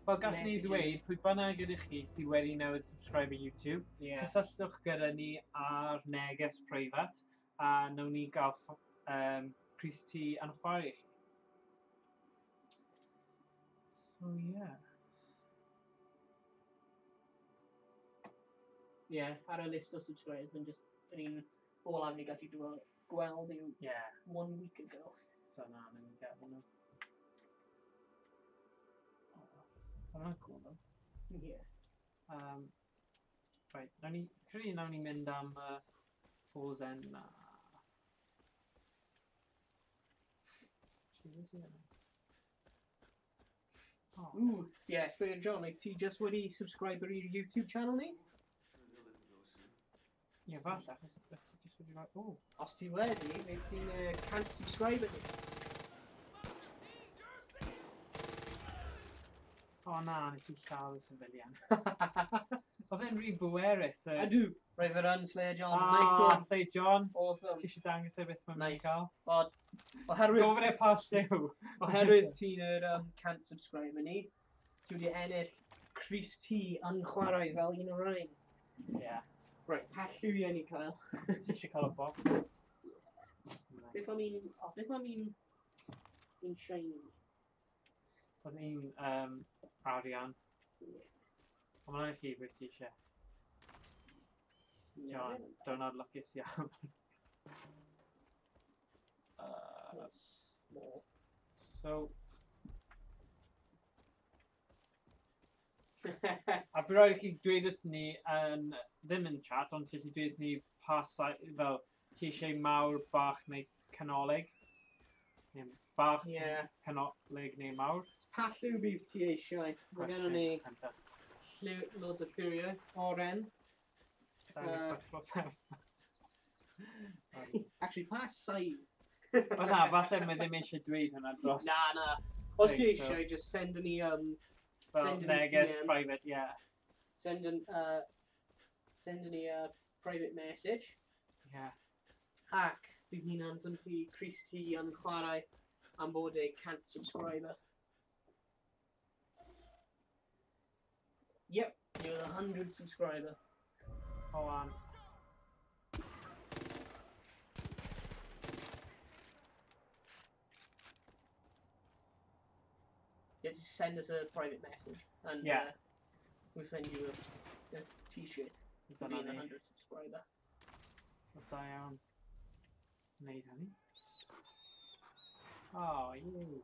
Wel, gallwn ni message ddweud, pwy bynnag ydych chi sydd wedi newydd subscribe i YouTube, Yeah. cysylltwch gyda ni ar neges preifat, a nawn ni gael crys T yn chwarae i chi. So, yeah. Yeah, ar y list o subscribers, yn just, yr un olaf ni gallu gweld yw Yeah. 1 week ago. So, na, nawn ni gael nhw. Oh, ma' hwnna'n cool, though. Yeah. Right, nawn ni, credu nawn ni mynd am Falls End na. Jesus, yeah. Oh. Ooh, yeah, so John, like, ti just wedi subscribe i'r YouTube channel ni? Ie, falle, achos ti just wedi rhoi... Oh. Os ti wedi, neu ti'n 100 subscriber ni. O na, nes i lladd y civilian. Oedd e'n rhy bwerus. Ydw. Right for run, Slayer John. Nice Ah, one. Slayer John. Awesome. Ti eisiau dangos e beth mae'n mynd i Nice. gael? Wel, oherwydd... Gofyn e pa lliw. Oherwydd ti'n yr 100 subscriber ni, ti wedi ennill crys T yn chwarae fel un o'r rhain. Yeah. Right, pa lliwiau ni cael? Ti eisiau cael y bob? Beth am un... O, beth am un... Un shiny? Oedd un arian. Ond mae'n chi beth ti eisiau. John, diwrnod lwcus iawn. So... A bydd rhaid i chi dweud wrth ni, yn, ddim yn chat, ond ti eisiau dweud wrth ni pa fel ti eisiau mawr, bach neu canolig. Neu bach, Yeah. canolig neu mawr. Pa lliw bydd ti eisiau? Mae gennym ni Cwestiwn cyntaf. lliw, loads o lliwiau. Oren. Dangos bach dros em. Actually, pa size? O na, falle mae ddim eisiau dweud hwnna dros... Na, na. Os ti Thing, so- eisiau, just send ni... Fel send ni neges PM. private, yeah. Send ni a private message. Yeah. Ac bydd ni'n anfon ti crys T yn chwarae am bod e 100 subscriber. Yep, you're the 100 subscriber. Hold on. Yeah, just send us a private message and Yeah. we'll send you a t-shirt for Dyna being a ni. 100 subscriber. So da iawn. Wneud hynny. Oh, yay.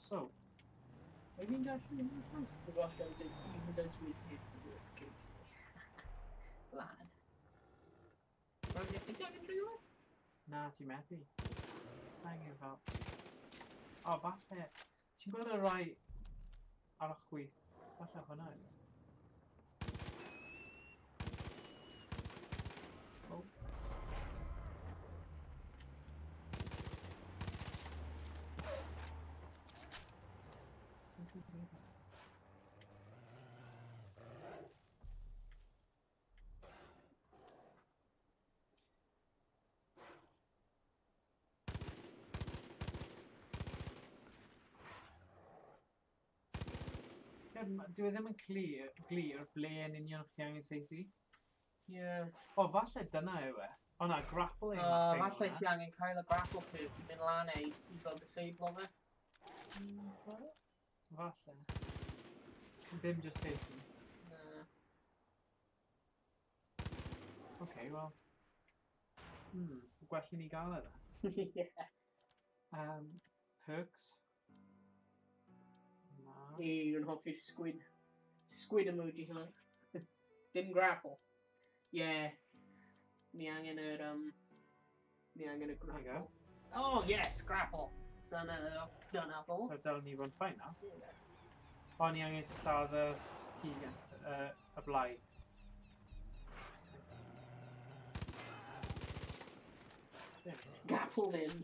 So, Have you actually in the house? The gosh, I did Stephen does with his to work. Lad. Right, yeah, ti angen trio fe? Na, ti methu. Sa'n angen fel... O, falle... Ti'n gweld y rai ar y chwith? Falle hwnna yw e. O. Beth yw e? Dyw e ddim yn glir ble yn union chi angen saethu. Ie. O, falle dyna yw e. O na, grappling. thing Falle hwnna. ti angen cael y grapple hook i mynd lan e i fel disablo fe. Falle. Ddim just saethu. Na. Oce, wel. Gwell i ni gael e dda. Ie. Perks. Na. Ni yn hoffi'r squid. Squid emoji hwnna. Dim grapple. Yeah. Ni angen yr, ni angen y There you grapple. go. Oh, yes, grapple. Dyna, dyna fo. So dylen ni fod yn fine nawr. O, ni angen lladd y ci, y blaidd. There we go. Grapple ddim.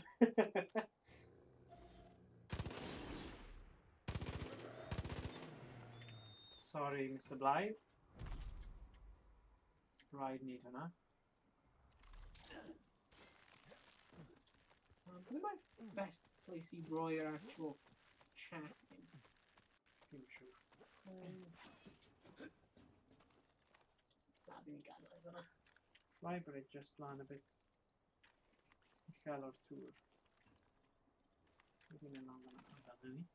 Sorry, Mr Blaidd. Rhaid wneud hwnna. Ble mae best place i roi'r actual chat in? Ddim yn siŵr. Na, fi'n gadael e fyna. Library just lan a bit uchel o'r tŵr. Dwi'n mynd lan fyna amdano ni.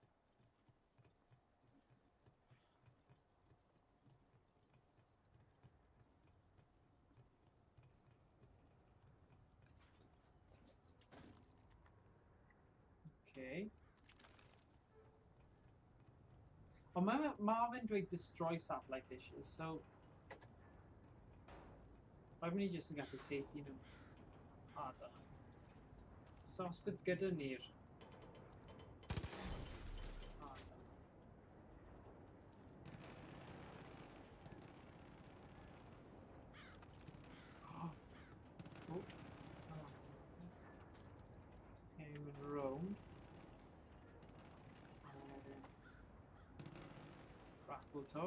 Okay. Ond mae Marvin dweud destroy satellite dishes, so... Mae'n ni jyst yn gallu saethu nhw. A, dyna. So os bydd gyda ni'r... A, dyna. Oh. Oh. Oh. Okay, mynd rownd. A wedyn... Grapple to.